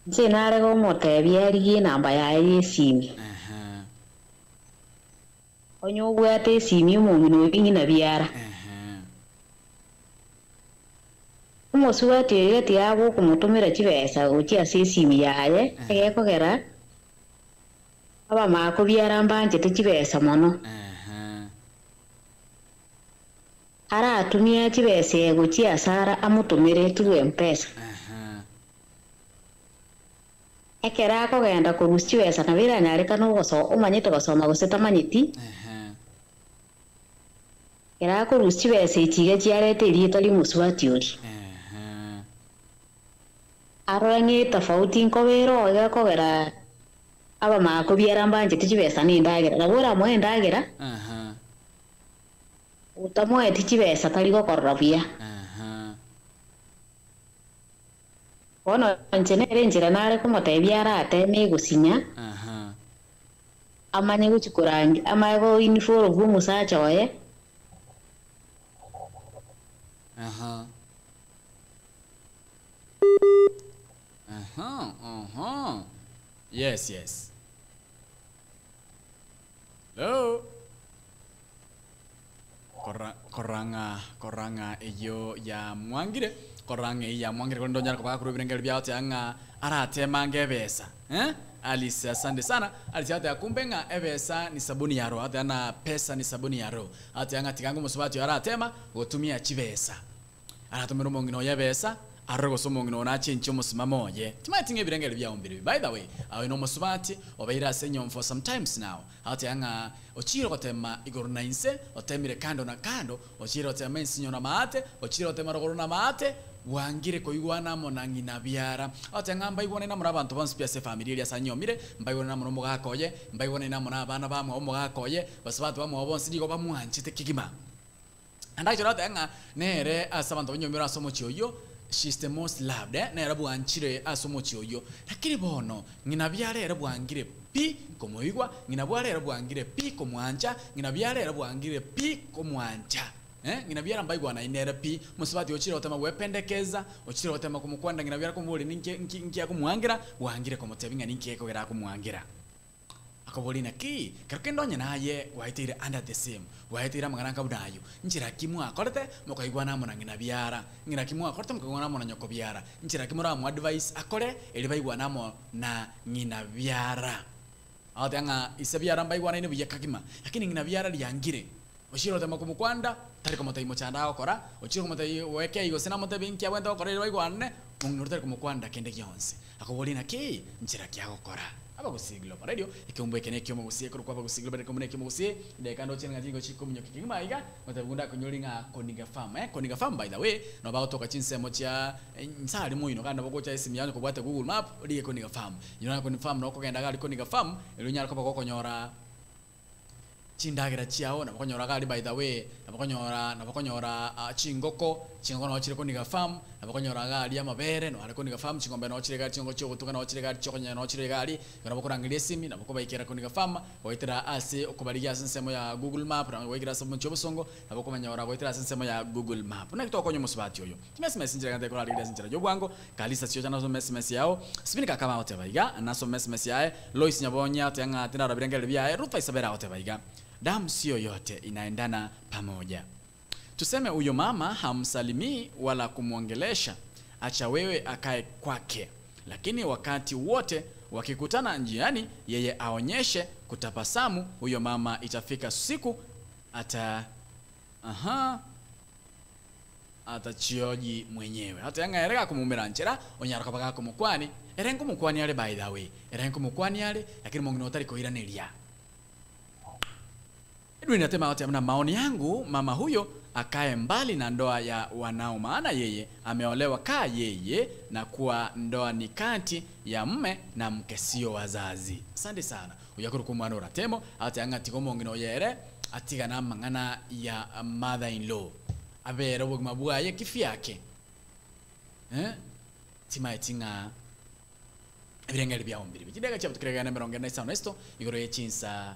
Inche nare gomotebia arigie enamba yaye y'esimi. Onye obwate esimi omong'ina oyio ng'ina biara. Omosubati oyo tiga okomotomera chibesa gochia ase esimi yaye, egekogera abamakobiara mbanchete chibesa mono. Aratumia chibesa gochia ase ara amotomere through M-Pesa. Ekero akogenda korusia chibesa nabo eranyarekane ogoso omanyete gosoma gose tamanyeti. Ekero akorusia chibesa echi iga chiareta erieta ri'omosubati oria. Arore ng'a etofauti nkoba ere oo iga ekogera abamakobiara mbanchete chibesa na endagera. Nabo oramoe endagera, otamoeti chibesa tari gokorora buya. Bono inche nere enchera nare komotebia arateme egosinya, amanye gochia korangi amanye go involve omosacha oye. Aha. Aha, aha. Yes, yes. Hello. Korra korang'a korang'a eyio yamwangire korang'a eyio yamwangire korende onyare koba akorwa ebirengererio biao teba ng'a aratemange ebesa eh? Alice asante sana. Alice ateba kumbe ng'a ebesa ni sabuni ya roho, ateba na pesa ni sabuni ya roho. Ateba ng'a tiga ng'omosubati oyo aratema gotumia chibesa. Aratomera omong'ina oye ebesa, arore gose omong'ina oyo nachenchie omosimamo oye. Timanyeti ng'a ebirengeri biao mbirobio. By the way, aye nomosubati obeire ase enyomba for some times now. Agoteba ng'a ochiire gotema igoro na inse, otemire kando na kando, ochiire gotema ensinyo na maate, ochiire gotema rogoro na maate, bwangire koigwana amo na ng'ina biara. Agoteba ng'a mbaigwanaine amo nabanto bonsi pi ase efamiri eria ase anyomire, mbaigwanaine amo nomogaka oye, mbaigwanaine amo nabana bamwabo omogaka oye, basubati bamwabo bonsi nigo bamwanchete kegima. Naende agachora goteba ng'a nere ase abanto banyomire ase omochie oyio, she is the most loved, eh, nere bwanchire ase omochie oyio. Lakini bono, ng'ina biara ere bwangire pi komoigwa, ng'ina bware ere bwangire pi komwancha, ng'ina biara ere bwangire pi komwancha. Eh, ng'ina biara mbaigwanaine nere pi, mosubati ochire gotema gwependekeza, ochire gotema komokwanera ng'ina biara komoboria ninki nki nki akomwangira, bwangire komotebia ng'a ninki gekogera akomwangira. Akoboria, Naki kero kende onye naye gwaeteire under the same, gwaeteire amang'ana anga buna ayio, nchera ki mwakorete mokaigwana amo na ng'ina biara? Ng'ina ki mwakorete mokaigwana amo na nyoko biara? Nchera ki moramoadvise akore erio baigwane amo na ng'ina biara? Agoteba ng'a ise biara mbaigwanaine buya kagima, lakini ng'ina biara riangire. Ochire gotema komokwanda, tari komotebia mochando agokora, ochire komotebia goekei gose namotebie inki abwenerete gokora erio baigwanane, omong'ina oria tari komokwanda kende gionsi. Akoboria naki? Nchera ki agokora? Abagusii Global Radio, ekeumbu eke neki'omogusii ekorokwa Abagusii Global Radio ekeumbu neki'omogusii, edageka ndoche ng'a chingo chikominyokia kegima aiga, ngotebi buna ndakonyore ng'a Koniga Farm, eh, Koniga Farm by the way, nabo bagotoka chinsemo chia inse aria moino kandi nabo ogocha esimi yao onye kobwate Google Map, orige Koniga Farm. Nyora Koniga Farm nabo okogenda iga aria Koniga Farm, erio onyare koba gokonyora. Chindagera chiao, nabo okonyora gari by the way, nabo okonyora nabo okonyora chingoko, chingoko nabo chire Koniga farm, nabo okonyora gari amabere nabo are Koniga farm, ching'ombe nabo chire gari, chingoko chia ogotuga nabo chire gari, chiokonyenya nabo chire gari, igo nabo okorangeria esimi, nabo okobaikera Koniga farm, goetera ase okobarigia ase ensemo ya Google map, nabo goikera ase omochie obosongo, nabo okomanyora goetera ase ensemo ya Google map. Naki togokonya omosubati oyo? Chimesimesi nchire gante korarigeria ase enchera y'obwango, Kalisa chiocha nasome esimesi yao, Sibini kakaba agoteba iga, nasome esimesi yaye, Lois Nyabonyi agoteba ng'a tindarora birengererio biaye, Ruth Isabella agoteba iga, Damu sio yote inaendana pamoja. Tuseme huyo mama hamsalimii wala kumwongelesha, acha wewe akae kwake, lakini wakati wote wakikutana njiani yeye aonyeshe kutabasamu, huyo mama itafika siku ata aha Atachiogi mwenyewe. Ateba ng'a ere gakomoumera nchera, onyara koba gakomokwani, ere nkomokwani are by the way, ere nkomokwani are, lakini omong'ina otari koiraneria. Edwin atema agoteba buna maoni yangu mama huyo akae mbali na ndoa ya wanao maana yeye ameolewa kaa yeye na kuwa ndoa ni kati ya mme na mke sio wazazi. Asante sana. Oyo akorokwa omwana oratemo, agoteba ng'a tiga omong'ina oyo ere atigane amang'ana ya mother in law. Abere obogima bwaye kifiake, eh, timaeti ng'a ebirengeri biao mbiribi. Chidakika chiabutukire egana emerongo ene na isano na isato igoro ye chinsa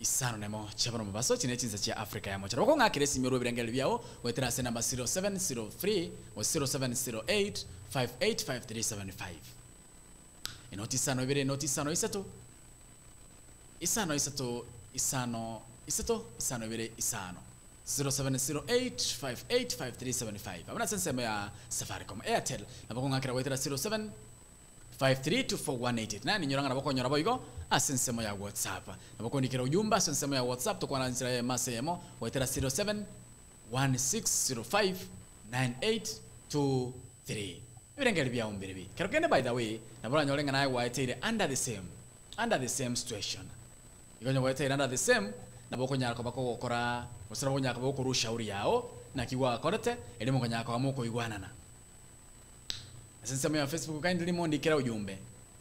isano nemo chia bono mobaso, chine chinsa chia Africa ya mochero. Bokong'akera esimi orwe ebirengeri biao goetera ase enamba 0703 gose 0708 585375. Enoti isano ibere enoti isano isato. Isano isato isano isato isano ibere isano 0708585375 Abwo nase ensemo ya Safaricom. Airtel nabo okong'akera goetera 0753241889 Inyora ng'a nabo okonyora boigo ase ensemo ya WhatsApp. Nabo okondikera ujumbe ase ensemo ya WhatsApp tokwana nchera eyemo ase eyemo goetera 0716059823 Ebirengererio biao mbiribi. Kero kende by the way nabo oranyore ng'a naye gwaeteire under the same. Under the same situation. Igo onye goeteire under the same, nabo okonyara koba kogokora, gose nabo okonyara koba gokorwa ushauri yao, naki gwakorete, erio mokonyara koba mokoigwanana. Ase ensemo ya Facebook kindly mondikere ujumbe.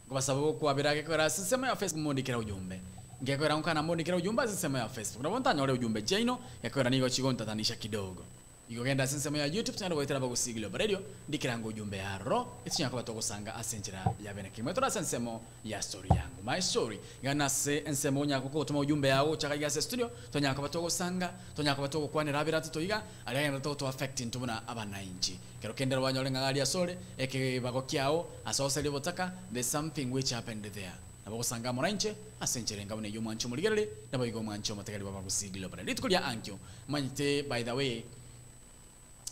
Nkobasaba gokwabera gekoera ase ensemo ya Facebook mondikere ujumbe. Ngekoera nkana mondikere ujumbe ase ensemo ya Facebook. Nabo ntanyore ujumbe chiaino, gekoera nigo chigontatanisha kidogo. Igo genda ase ensemo ya YouTube tonyare goetera Abagusii Global Radio, ndikera ango ujumbe ya aroro, etinyare koba togosanga ase enchera ya bene kegima. Tore ase ensemo ya story yangu, my story. Iga nase ensemo onyare gotoma ujumbe yao gochaka iga ase studio, tonyare koba togosanga, tonyare koba togokwanera abere atato iga, aria agenderete goto affect intwe buna abanainchi. Kero kende rwanyore ng'a aria asore, ekebago kiao, ase ogoseria obotaka, there's something which happened there. Nabo ogosanga amo nainche ase enchera enga buna eyio omwanche omorigereria, naboigo omwanche omotegeri bw'Abagusii Global. Rituko ria ankio, manyete by the way,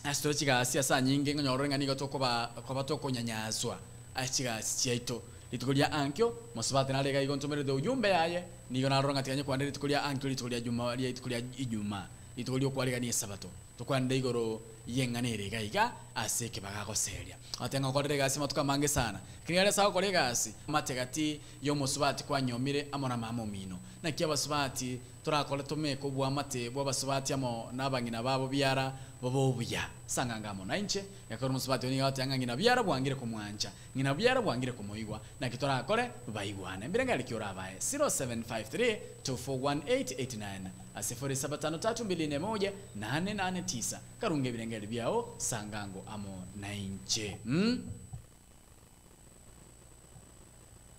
Ase tore chigasi ase anyinge ng'onyorore ng'a nigo tokoba koba tokonyanyaswa ase chigasi chiaito. Rituko ria ankio, mosubati nare iga igo ntomerete ujumbe yaye, nigo narora ng'a tiga nyekwanere rituko ria ankio rituko ria juma ria rituko ria ijumaa, rituko ri'okwarigania esabato. Tokwanere igoro y'eng'ana ere iga iga ase ekebaga agoseria. Agotebi ng'a okorire egasi amatuko amange sana, lakini aria ase agokora egasi, amate gati y'omosubati kwanyomire amo na mama omino. Naki abasubati Torakore tomeke oboamate bw'abasubati amo nabang'ina babo biara bobe obuya. Sang'anga amo nainche, ekero omosubati oyo nigo agoteba ng'a ng'ina biara bwangire komwancha, ng'ina biara bwangire komoigwa, naki torakore baigwane. Mbirengererio ki orabae? 0753241889 0753241889 Karunge ebirengererio biao, sangango amo nainche.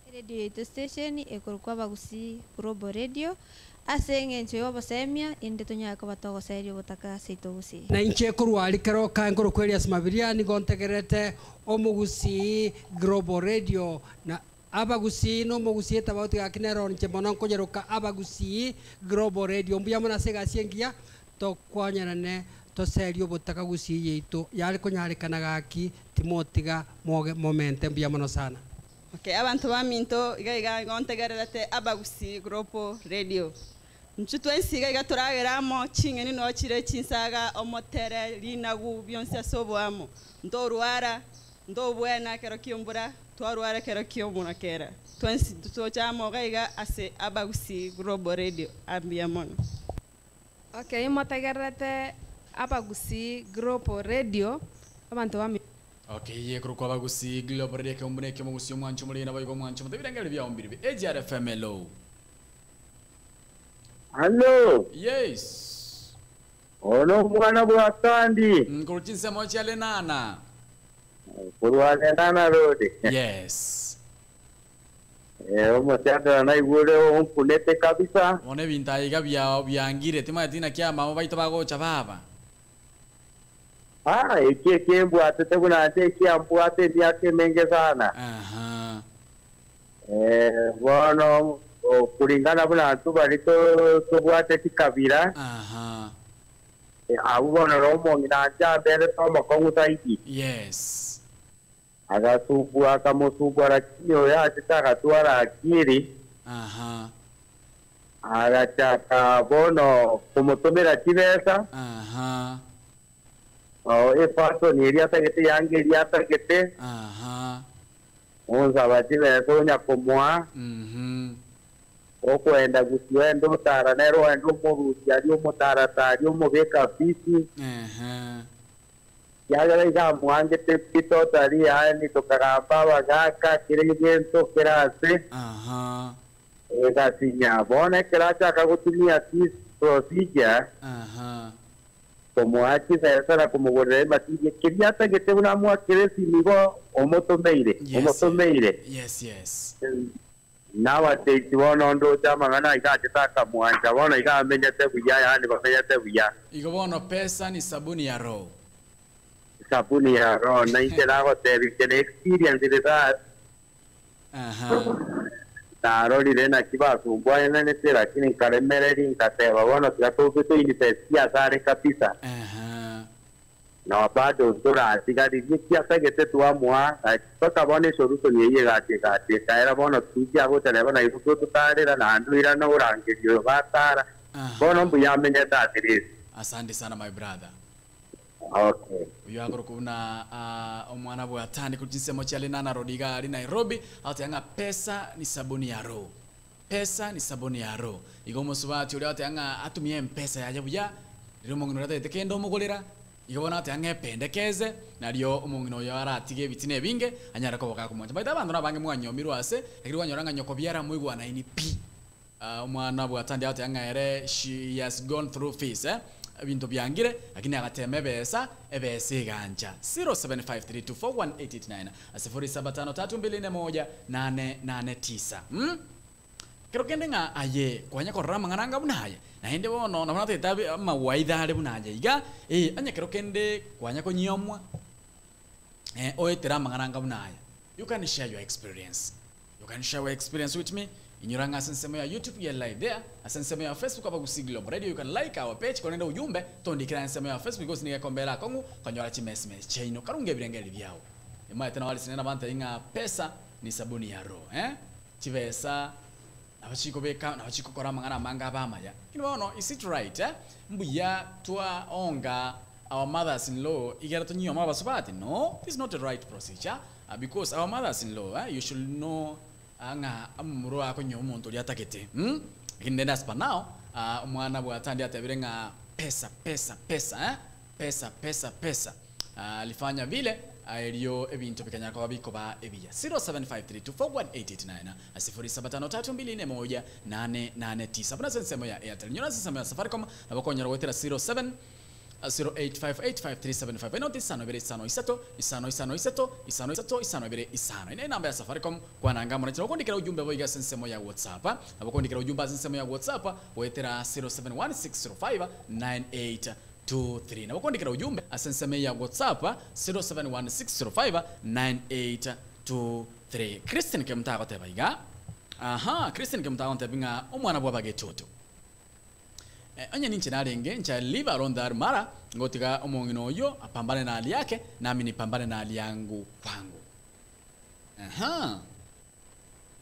Eredio yaito station ekorokwa Abagusii Global Radio ase eng'encho y'obosemia inde tonyare koba togoseria obotaka seito Gusii. Na inche korwa aria keroka nkorokwa Elias Mabiria nigo ntegererete Omogusii Global Radio na Abagusii na Omogusii etabauti gaki nero inche mono nkonyeroka Abagusii Global Radio mbuya mono ase egasi engiya tokonyerane toserie obotaka Gusii yaito yare konyarekana gaki timotiga moge momente mbuya mono sana. Okay, abanto baminto iga iga igo ntegererete Abagusii Global Radio. Intwe twensi iga iga toragere amo, ching'eni noo chire chinsaga, omotere, rinagu, bionsi ase oboamo. Ntorwara, ntobwena ekero ki'ombura, twarwara ekero ki'omorakera. Twensi toche amo iga iga ase Abagusii Global Radio. Mbuya mono. Okay, motegererete Abagusii Global Radio, abanto ba. Okay, eye ekorokwa Abagusii Global Radio ekeumbu na eki'omogusii omwancho omoriri naboigo omwancho omote ebirengererio biao mbiribi. AGRFM hello. Hallo, Yes. oyo nomwana bwa Sandi Nkorwa chinsemo chia Lenana. korwa Lenana Road. Yes. Eh, omochakera naigure ompunete kabisa. Bono ebinto aiga biao biangire timanyeti naki abamama baito bagocha baba. Ah, eki ekimbwatete buna nche ekiambwate emiaka emenge sana. Aha. Eh, bono o, kulingana buna intwe bari to- tobwate chikabira Aha. eh, abwo bono na omong'ina nche amberete omokong'u zaidi. Yes. Agasumbua akamosumbua lakini oyo achete agatwara akiri Aha. agachaka bono komotomera chibesa Aha. o efasoni eria atagete yanga eria atagete Aha. onsaba chibesa onya komoa Mhm. okwenda gusii oende otara nere oende omorusia aria omotaratari omobeka fisi Ehe. kiagera iga amwangete pi totally yaani tokagamba abagaka kera egento kera ase Aha. egasinya bono ekero achaka gotumia this procedure Aha. komoa chibesa na komogorera ematiria keria atagete buna amwakere esimi igo omotomeire Yes. omotomeire Yes, yes. nowadays bono ndoche amang'ana iga achete akamwancha bono iga amenyete buya yaani bamenyete buya Igo bono pesa ni sabuni ya roho. sabuni ya roho na inche nagotebia inche na experience ere sa Aha. narorire naki basumbwananete lakini nkaremereri nkateba bono tiga tobe toinvest asare kabisa Aha. na bado ntoratigaririe kiatagete twamoa mpaka bono esolution eywo egatigatia ekaera bono tichiagocha neba nairwe tototarera naende oirana orangeria oyo batara Aha. bono mbuya amenyete at least. Asante sana my brother. Okay. Oyo akorokwa buna ah, omwana bw'Atani korwa chinsemo chia Lenana Road iga aria Nairobi, agoteba ng'a pesa ni sabuni ya roho. Pesa ni sabuni ya roho. Igo omosubati oria agoteba ng'a atumie empesa yaye buya, riria omong'ina oria atagete kende omogorera, igo bono agoteba ng'a ependekeze, nario omong'ina oyo aratige ebitina ebinge, anyare koba gakomwancha. By the way abanto nabange mwanyomirwe ase, lakini kwanyora ng'a nyoko biara moigwanaini pi. Omwana bw'Atandi agoteba ng'a ere she has gone through fees eh, ebinto biangire, lakini agatema ebesa, ebesa egancha. 0753241889 0753241889 mm? Kero kende ng'a aye kwanya korora amang'ana anga buna aya, naende bono nabo natagete abe amawaidha are buna aya iga, eh, onye kero kende kwanya konyiomwa, eh, oetere amang'ana anga buna aya, you can share your experience. You can share your experience with me. Inyora ng'a ase ensemo ya YouTube we are live there, ase ensemo ya Facebook Abagusii Global Radio you can like our page korende ujumbe tondikera ensemo ya Facebook because nigo ekombera akong'u konyora chimesime chiaino. Karunge ebirengererio biao. Emaete nabo arisine nabanto ng'a pesa ni sabuni ya roho eh? Chibesa nabo chikobeka nabo chikokora amang'ana amange abe amaya. Lakini bono is it right eh? Mbuya twaonga our mothers in law igere tonyioma abasubati? No, this is not the right procedure because our mothers in law eh, you should know ng'a omomura oye akonywa omonto oria atagete mm? Lakini rende as per now omwana bwatandi atebire ng'a pesa pesa pesa eh? Pesa pesa pesa alifanya vile erio ebinto bikanyara koba bikoba ebiya. 0753241889 0753241889 buna ase ensemo ya Airtel. Nyora ase ensemo ya Safaricom nabo okonyora goetera 07 08585375 enoti isano ibere isano isato isano isano isato isano isato isano ibere isano. Ine enamba ya Safaricom kwananga amo nainche. Nabo okondikera ujumbe boiga ase ensemo ya WhatsApp. Nabo okondikera ujumbe ase ensemo ya WhatsApp goetera 0716059823. Nabo okondikera ujumbe ase ensemo ya WhatsApp 0716059823. Christine Kemuta agoteba iga. Aha, Christine Kemuta agoteba ng'a omwana bw'abagetoto. Onye ninche narenge ncha leave alone that mara ngotiga omong'ina oyo apambane na hali yake nami nipambane na hali yangu kwangu. Aha.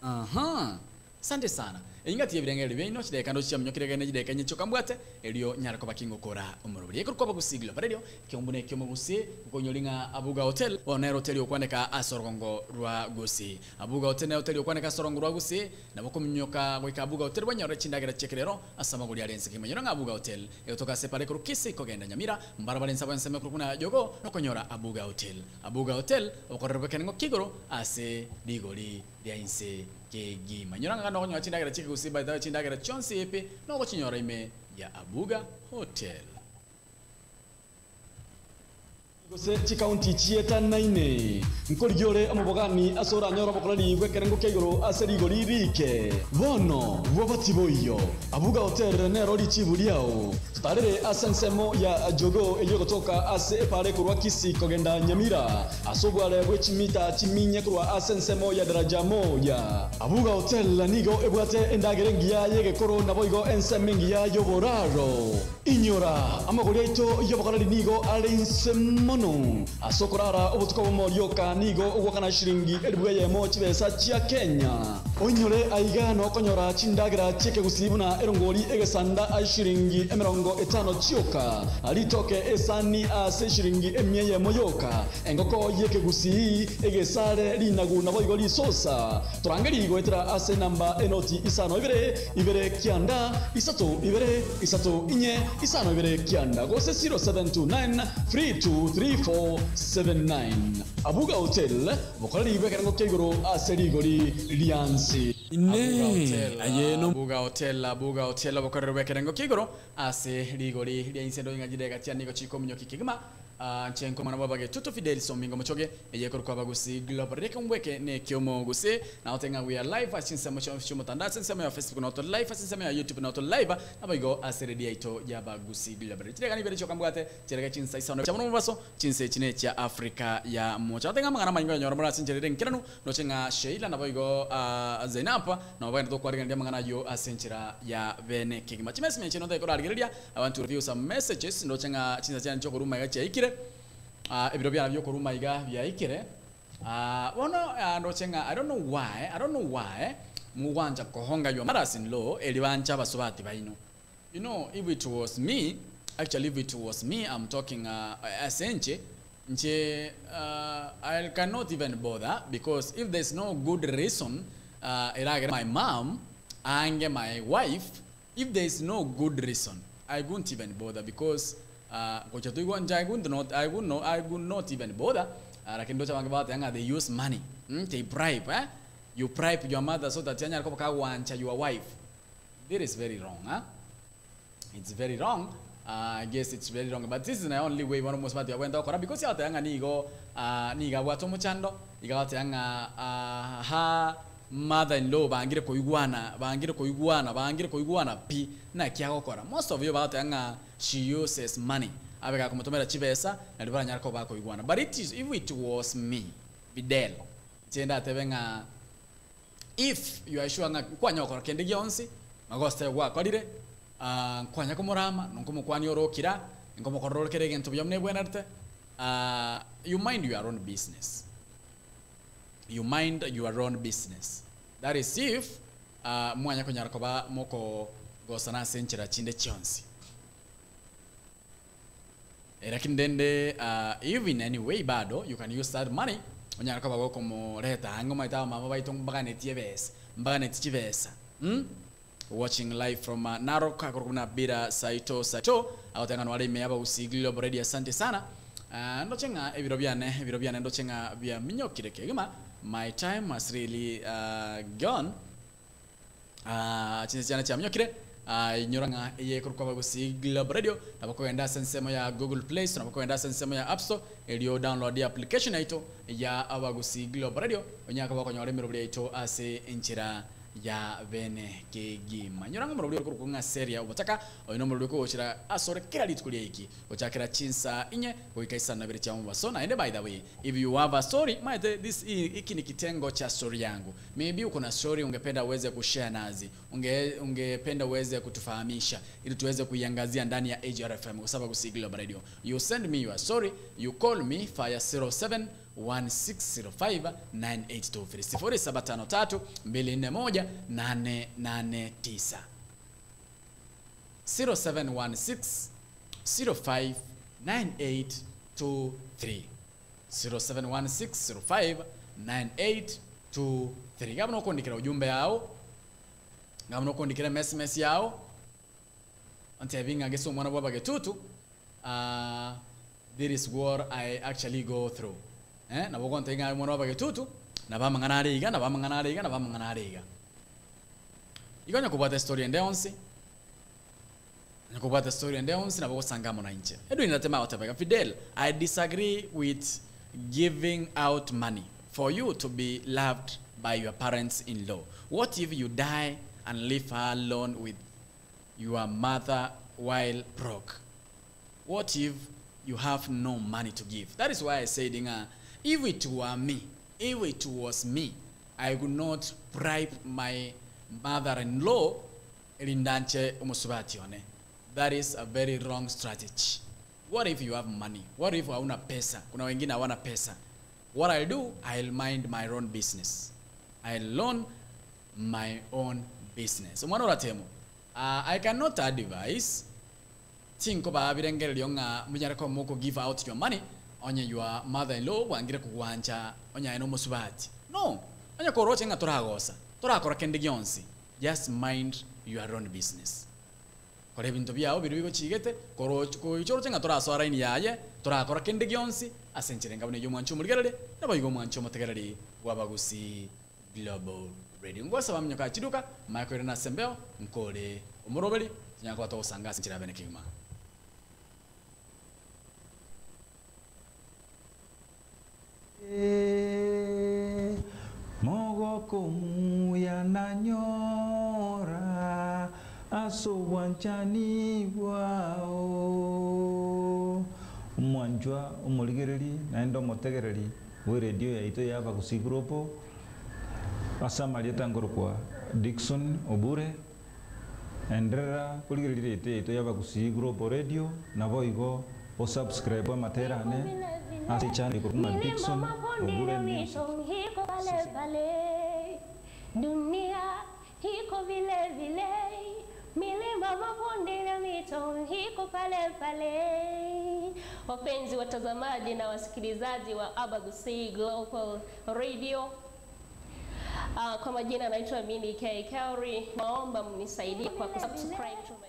Aha. Asante sana. Engati ebirengeri biaino chideka ndo chiaminyokire gene chideka enye chiokambwate erio nyara koba kingokora omorobori. Ekero kwaba gusigilo parerio kiombu ne kiomo gusi ukonyori ng'a Abuga Hotel bono nero hoteli okwaneka ase orogongo rwa Gusii. Abuga Hotel nero hoteli okwaneka ase orogongo rwa Gusii nabo kominyoka goika Abuga Hotel banyore chindagera chi'ekerero ase amagori are ense kegima. Nyora ng'a Abuga Hotel egotoka ase epara ekorwa Kisii kogenda Nyamira mbarabara ense abo ensemo ekorwa buna Jogoo nokonyora Abuga Hotel. Abuga Hotel okorerwa bw'ekerengo ki'igoro ase rigori ria inse kegima. Nyora ng'a nokonyora chindagera chi'ekegusii by the way chindagera chionsi epi nogochinyora ime ya Abuga Hotel. Gose chikaunti chietanaine. Nkorigia ore omobogani ase oranyore obokoreri bw'ekerengo kia igoro ase rigori riike. Bono bwoba tiboiyo. Abuga Hotel nero richibu riao. Totarere ase ensemo ya Jogoo eyio egotoka ase epaara ekorwa Kisii kogenda Nyamira, ase obware bwe chimita chiminye korwa ase ensemo ya Daraja Moja. Abuga Hotel nigo ebwate endagera engiya y'egekoro naboigo ensemo engiya y'oboraro. Inyora, amagori aito y'obokoreri nigo are inse mono. Ase okorara obotuko obomo rioka nigo ogwakana shilingi elifu eyemo chibesa chia Kenya. Oinyore aiga nokonyora chindagera chi'ekegusii buna erongori egesanda ase shilingi emerongo etano chioka, ritoke esani ase shilingi emia eyemo yoka, engoko y'ekegusii, egesare, rinagu naboigo risosa. Torangeri goetera ase enamba enoti isano ibere, ibere kianda, isato ibere, isato inye, isano ibere kianda, gose 0729 323479. Abuga Hotel, bokoreri bw'ekerengo kia igoro ase rigori riansi. Inee! Aye no. Abuga Hotel, Abuga Hotel, obokoreri bw'ekerengo kia igoro ase rigori ria inse ndo ing'a chideka chia nigo chikominyokia kegima. Inche nkomwana bw'abagetutu Fidelis Omingo Mochoge, eye ekorokwa Abagusii Global. Reka ombweke nekiomo gose naote ng'a we are live ase chinsemo chionsi chi'omotandao, ase ensemo ya Facebook nao tore live, ase ensemo ya YouTube nao tore live, naboigo ase radio yaito y'Abagusii Global. Chideka nibere chiokambwate, chiarege chinsa isano chia bono omobaso, chinsa echi nechia Africa ya mocha. Naote ng'a amang'ana amainga oyanyora more ase enchera ere enkeranu, Ndoche ng'a Sheila naboigo Zainab nabo bagende tokwarigereria amang'ana ayio ase enchera ya bene kegima. Chimesime echi nonto ekorarigereria, I want to review some messages, ndoche ng'a chinsa chiane chi'okoruma iga chiaikire, ebiro biane bi'okoruma iga biaikire. Bono ndoche ng'a I don't know why, I don't know why mogwancha kohonga your mothers in law eri banche abasubati baino. You know if it was me, actually if it was me I'm talking ase inche, inche I cannot even bother because if there's no good reason eragere my mum ange my wife, if there is no good reason I wouldn't even bother because gocha toigwa inche I would not, I would not, I would not even bother lakini ndoche abange bagoteba ng'a they use money, they bribe eh, you bribe your mother so that anyare koba kagwancha your wife. This is very wrong huh? It's very wrong I guess it's very wrong but this is my only way bono omosubati abwenerete gokora because agoteba ng'a nigo nigo abwate omochando, iga agoteba ng'a her mother in law bangire koigwana, bangire koigwana, bangire koigwana pi, naki agokora? Most of you bagoteba ng'a she uses money, abe gakomotomera chibesa nario baranyare koba bakoigwana but it is if it was me, Fidel, inche ndatebe ng'a. If you are sure ng'a nkwanya gokora kende gionsi, magoso aye gwakorire, ah, nkwanya komorama, nonkomokwania ore okira, nkomokorera ore kera egento buya buna ebwenerete, ah, you mind your own business. You mind your own business. That is if ah, mwanya konyara koba mokogosana ase enchera chinde chionsi. Eh, lakini rende ah, if in any way bado you can use that money onyare koba gokomoreta ang'e omanyete abamama baito mbaganetie ebesa mbaganetie chibesa mm? Watching live from uh, Narok akorokwa buna Bira Saito Saito agoteba ng'a nware ime y'abagusii Global Radio asante sana. Uh, ndoche ng'a ebiro biane ebiro biane ndoche ng'a biaminyokire kegima my time has really uh, gone Ah, chinse chiane chiaminyokire. Ah, inyora ng'a eye ekorokwa Abagusii Global Radio nabo kogenda ase ensemo ya Google Play Store, nabo kogenda ase ensemo ya App Store erio download application yaito ya Abagusii Global Radio onyare koba okonyora emeroberi yaito ase enchera ya bene kegima. Inyora ng'a omoroberi ore korokwa ng'a Seria Obotaka oyo nomoroberi okogochera asore kera rituko riaiki gochakera chinsa inye goika isano na ibere chia mobaso. Naende by the way if you have a story maete this hiki ni kitengo cha story yangu Maybe uko na story ungependa uweze kushare nazi, unge ungependa uweze kutufahamisha ili tuweze kuiangazia ndani ya AGRFM kwa sababu si Global Radio. You send me your story, you call me fire 07 1605 9823 0753 241 889 0716 05 9823 0716059823 ngabo nokundikira ujumbe yao ngabo nokundikira message yao ontebi ng'a gese omwana bwa bagetutu uh, this is what I actually go through eh nabo gonte ng'a omwana bwa bagetutu nabo amang'ana are iga nabo amang'ana are iga nabo amang'ana are iga igo onye kobwata estory ende yonsi onye kobwata estory ende yonsi nabo ogosanga amo na inche. Edwin natema agoteba iga, Fidel, I disagree with giving out money for you to be loved by your parents in law. What if you die and leave her alone with your mother while broke? What if you have no money to give? That is why I said ng'a if it were me, if it was me, I could not bribe my mother-in-law erinde anche omosubati one. That is a very wrong strategy. What if you have money? What if hauna pesa? Kuna wengine hawana pesa. What I'll do, I'll mind my own business. I'll own my own business. Omwana oratemo. I cannot advise tinkobaa birengererio ng'a monyare koba moko give out your money onye your mother in law bwangire kogwancha onye aye nomosubati. No, onye koroche ng'a toragosa, torakora kende gionsi, just mind your own business. Kora ebinto biao biria bigochigete, koroch koicha oroche ng'a torasoa line yaye, torakora kende gionsi ase enchera enga buna eyio omwanchi omorigereria, naboigo omwanchi omotegereri bw'Abagusii Global Radio. Ngosaba minyoka chiduka, manye koirana ase embeo, nkore omoroberi, tonyare koba togosanga ase enchera ya bene kegima. Mogoko omuya nanyora ase obwanchani bwao. Omwanchwa omorigereri naende omotegereri bw'eredio yaito ya Abagusii Global, ase amarieta nkorokwa Dickson Obure, enderera korigereria eredio yaito ya Abagusii Global Radio, naboigo osubscribe amatera ane ase echannel ekorokwa ng'a Milima, Dickson mabonde Obure na Music. mito iko pale pale, dunia iko vile vile. Milima, mabonde na mito iko pale pale. Wapenzi watazamaji na wasikilizaji wa Abagusii Global Radio, kwa majina naitwa Mimi K Kauri. Naomba mnisaidie kwa kusubscribe to my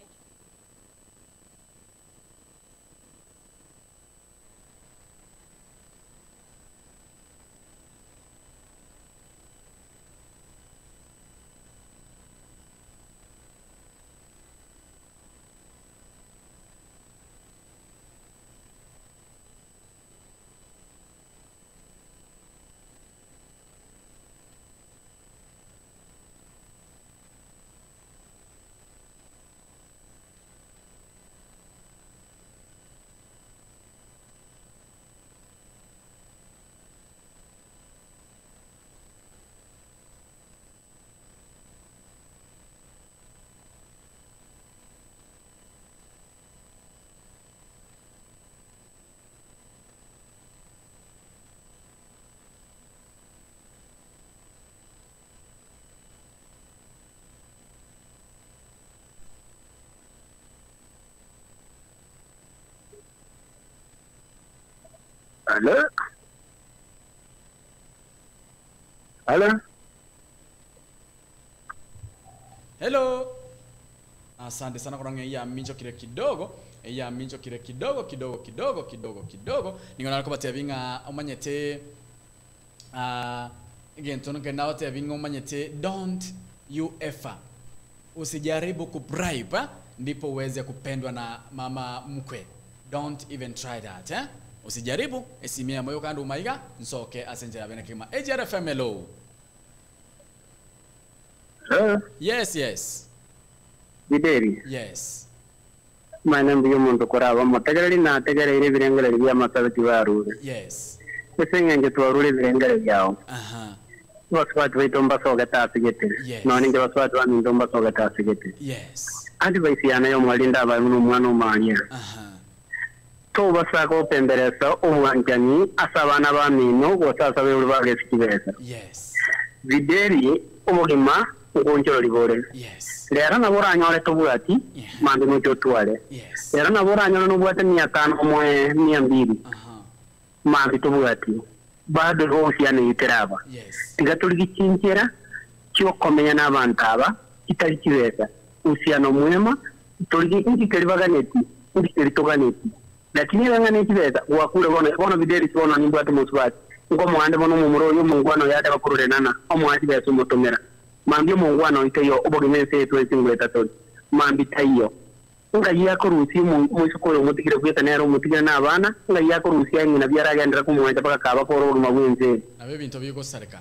Hello? Hello? Hello. Asante sana kwa rangi ya mincho kile kidogo ya mincho kile kidogo kidogo kidogo kidogo kidogo ningona ko batebinga omanyete gento ngenda batebinga omanyete don't you ever usijaribu kubribe eh? Ndipo uweze kupendwa na mama mkwe. Don't even try that eh? Usijaribu esimia moyo kandi umaiga nsoke asenjera bene kima AGRFM hello. Hello? Yes, yes. Bideri. Yes. Mana mbiyo muntu kuraba mutegereri nategereire ebirengere bya masabiti barure. Yes. Ese ng'enje twarure ebirengere byao. Aha. Baswati baitu mbasogete asigete. Yes. None nje baswati baminto mbasogete asigete. Yes. Advice yana yo mwalinda abamu n'omwana omanya. Aha. Tobasaka opemberesa obwanjani ase abaana ba mino gose ase abaibori bagesikibesa. Yes. Bideri obogima ngonchorori bore. Yes. Rero nabo oranyore tobwati mande nocho otware. Yes. Rero nabo oranyore nobwate 500 omwe 200. Aha. Mande tobwati bado gosiana iteraba. Yes. Tiga turi gichinchera kiokomenya n'abantu aba kitari kibesa uhusiano mwema turi ngikeri baganeti ngikeri toganeti lakini bangane kibesa wakure bona bona bideri bona nimbwate musubati ngo muhande bona omumuro oyo omongwano yade bakururenana omuhandi besa omutomera mambi omongwano iteyo obogima ense yetu ensingureta tori mambi taiyo ngai yakorusia omoisiko oyo omotigire bweta nere omotigire na abana ngai yakorusia ng'ina biaragendera komwancha mpaka kaba kora obogima bwa ense eye. Nabyo ebintu bigosareka.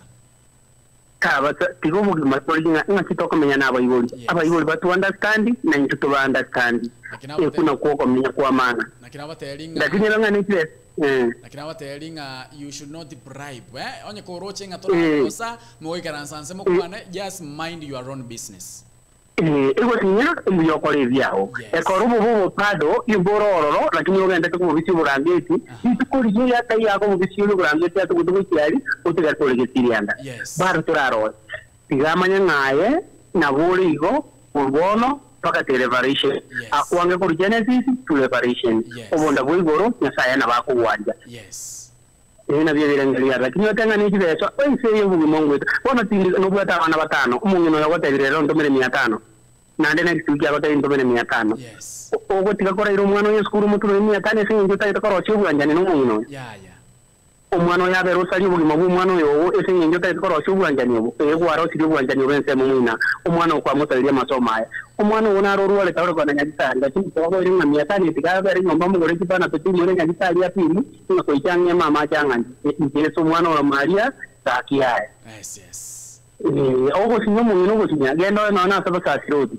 Kaba tiga obogima tori ng'a ng'aki tokomenya na abaibori abaibori batu understand na intwe tuba understand ekuna kwokomenya kwa maana Lakini abateri ng'a lakini bang'ana ekibesa lakini abateri ng'a you should not bribe eh onye koroche ng'a Eh. torakosa moikaransa nse mokwane just mind your own business. Egotinya emuyokora ebyao ekora obobe obopado imbora ororo lakini ogendete komobisia oborangeti rituko riria yatai yako omobisia ore oborangeti ase gotogochiari otigare toregetiria Yes. bado torarora tigamanya ng'aye nabo ore igo bono mpaka te reparation akwange korwa Genesis to reparation obonda bwa igoro nyasaye nabo akogwanja Yes. ebi nabyo ebirengeria lakini oteng'ana ekibesa oise eyo obogima ngwete bono tindi nobwate abana batano omong'ina oyo agotebire rero ntomere 500 naende next week agotebire ntomere 500 Yes. ogotiga koraira omwana oyo esukuru omotumere 500 ase eng'encho otagete korosia obwanchani na omong'ina oyo Yeah, yeah. omwana oyo abere osaria obogima bwa omwana oyo obo ase eng'encho otagete korosia obwanchani obo eye gwarosirie obwanchani obo ensemo moina omwana okwamosareria amasomo aya omwana ogo naro orwarete ore kona nyagitari lakini toboire ng'a 500 etiga abere nyomba omogore chibana tochimore nyagitari apimu ng'a koicha ng'e mama achang'ani ncheso omwana oro maria gaki aya Yes, yes. Ogosinya omong'ina ogosinya genda oyo nonya ase abasasiroti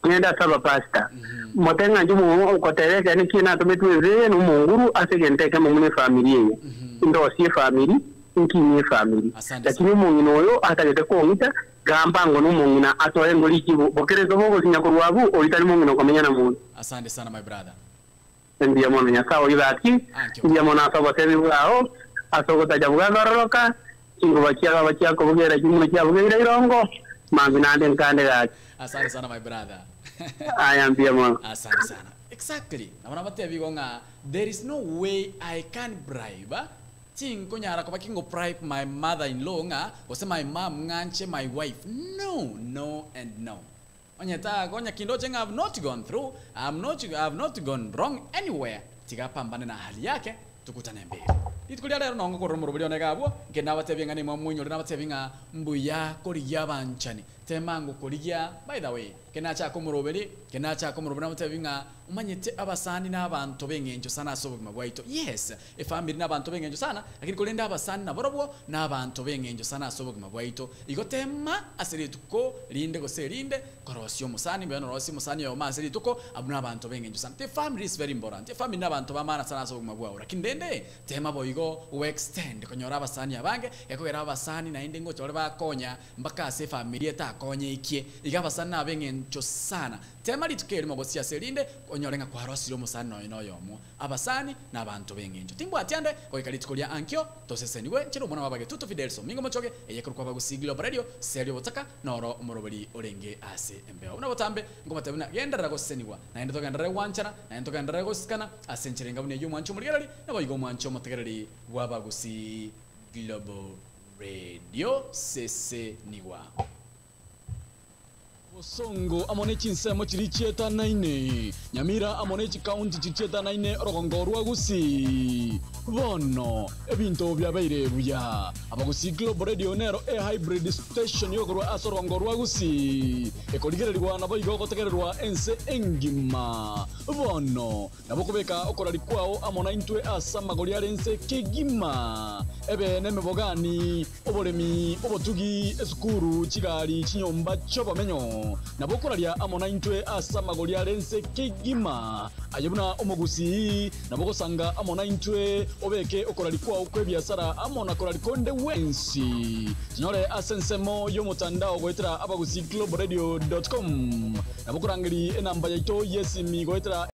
ng'ende ase abapastor mote ng'anche omo okotereka niki natometwe ere na omonguru ase egento ekemo muna efamiri eye ndosie efamiri nkinyie efamiri lakini omong'ina oyo atagete kong'ita gamba ngo na omong'ina atware ngo rikibo bokereso bogosinya korwa abwo oritari mong'ina okomenya na monto. Asante sana my brother. Mbuya mono nyasaye oyo gaki mbuya mono ase obosebi bwao ase ogotacha bwagororoka chinguba chiaba chiakobugera chimuna chiabugeire irongo mambi nande nkande gaki. Asante sana my brother. Aya mbuya mono. Asante sana. Exactly. Nabona batebi ng'a there is no way I can bribe. Tinkonyara koba kingo bribe my mother in law ng'a gose my mom ng'anche my wife. No, no and no. Onye ta gonya kindoche ng'a I've not gone through, I've not gone wrong anywhere. Tigapambane na hali yake tukutane mbele. Rituko ria rero nongo korora morobori one gabwo nke nabatebia ng'a nimwe mwinyore nabatebia ng'a mbuya korigia abanchani temango korigia by the way kenachaka omoroberi kenachaka omoroberi nabatebia ng'a omanyete abasani na abanto b'eng'encho sana ase obogima bwaito. Yes, efamily na abanto b'eng'encho sana lakini korende abasani naborobwo na abanto b'eng'encho sana ase obogima bwaito. Igo tema ase rituko rinde gose rinde korosia omosani mbuya norosia omosani oyomo ase rituko abwo na abanto b'eng'encho sana. The family is very important. The family na abanto b'amaana sana ase obogima bwao lakini rende tema boigo extend konyora abasani abange ekogera abasani naende ngocha bare bakonya mpaka ase efamily etakonye ikie iga abasani na ab'eng'encho eng'encho sana. Tema rituko erimo gosia ase erinde, onyore ng'a kwarosirie omosani nonya na oyomo. Abasani na abanto b'eng'encho. Timbwati ande, goika rituko ria ankio, tosesenigwe, inche nomwana bw'abagetutu Fidelis Omingo Mochoge, eye ekorokwa Abagusii Global Radio, Seria Obotaka, noro omoroberi orenge ase embeo. Buna botambe, nkobatebia buna genderera gosesenigwa, naende togenderere gwanchana, naende togenderere gosikana, ase enchera enga buna eyio omwanche omorigereri, naboigo omwanche omotegereri bw'Abagusii Global Radio. Sesenigwa. Bosongo amo ne chinsemo chiria chietanaine, Nyamira amo ne chikaunti chiria chietanaine orogongo rwa Gusii. Bono ebinto biabeire buya. Abagusii Global Radio nero e-hybrid station yokorwa ase orogongo rwa Gusii, ekorigererigwa naboigo gotegererwa ense engima. Bono nabo okobeka okoraria kwao amo naintwe ase amagori are ense kegima, ebe nemebogani, oboremi, obotugi, esukuru, chigari, chinyomba chi'obomenyo. Nabo okoraria amo naintwe ase amagori are ense kegima. Aye buna omogusii, nabo ogosanga amo naintwe, obeke okoraria kwao kw'ebiasara amo na koraria konde gwensi. Chinyore ase ensemo y'omotandao goetera abagusiiglobalradio.com. Nabo okorangeria enamba yaito y'esimi goetera.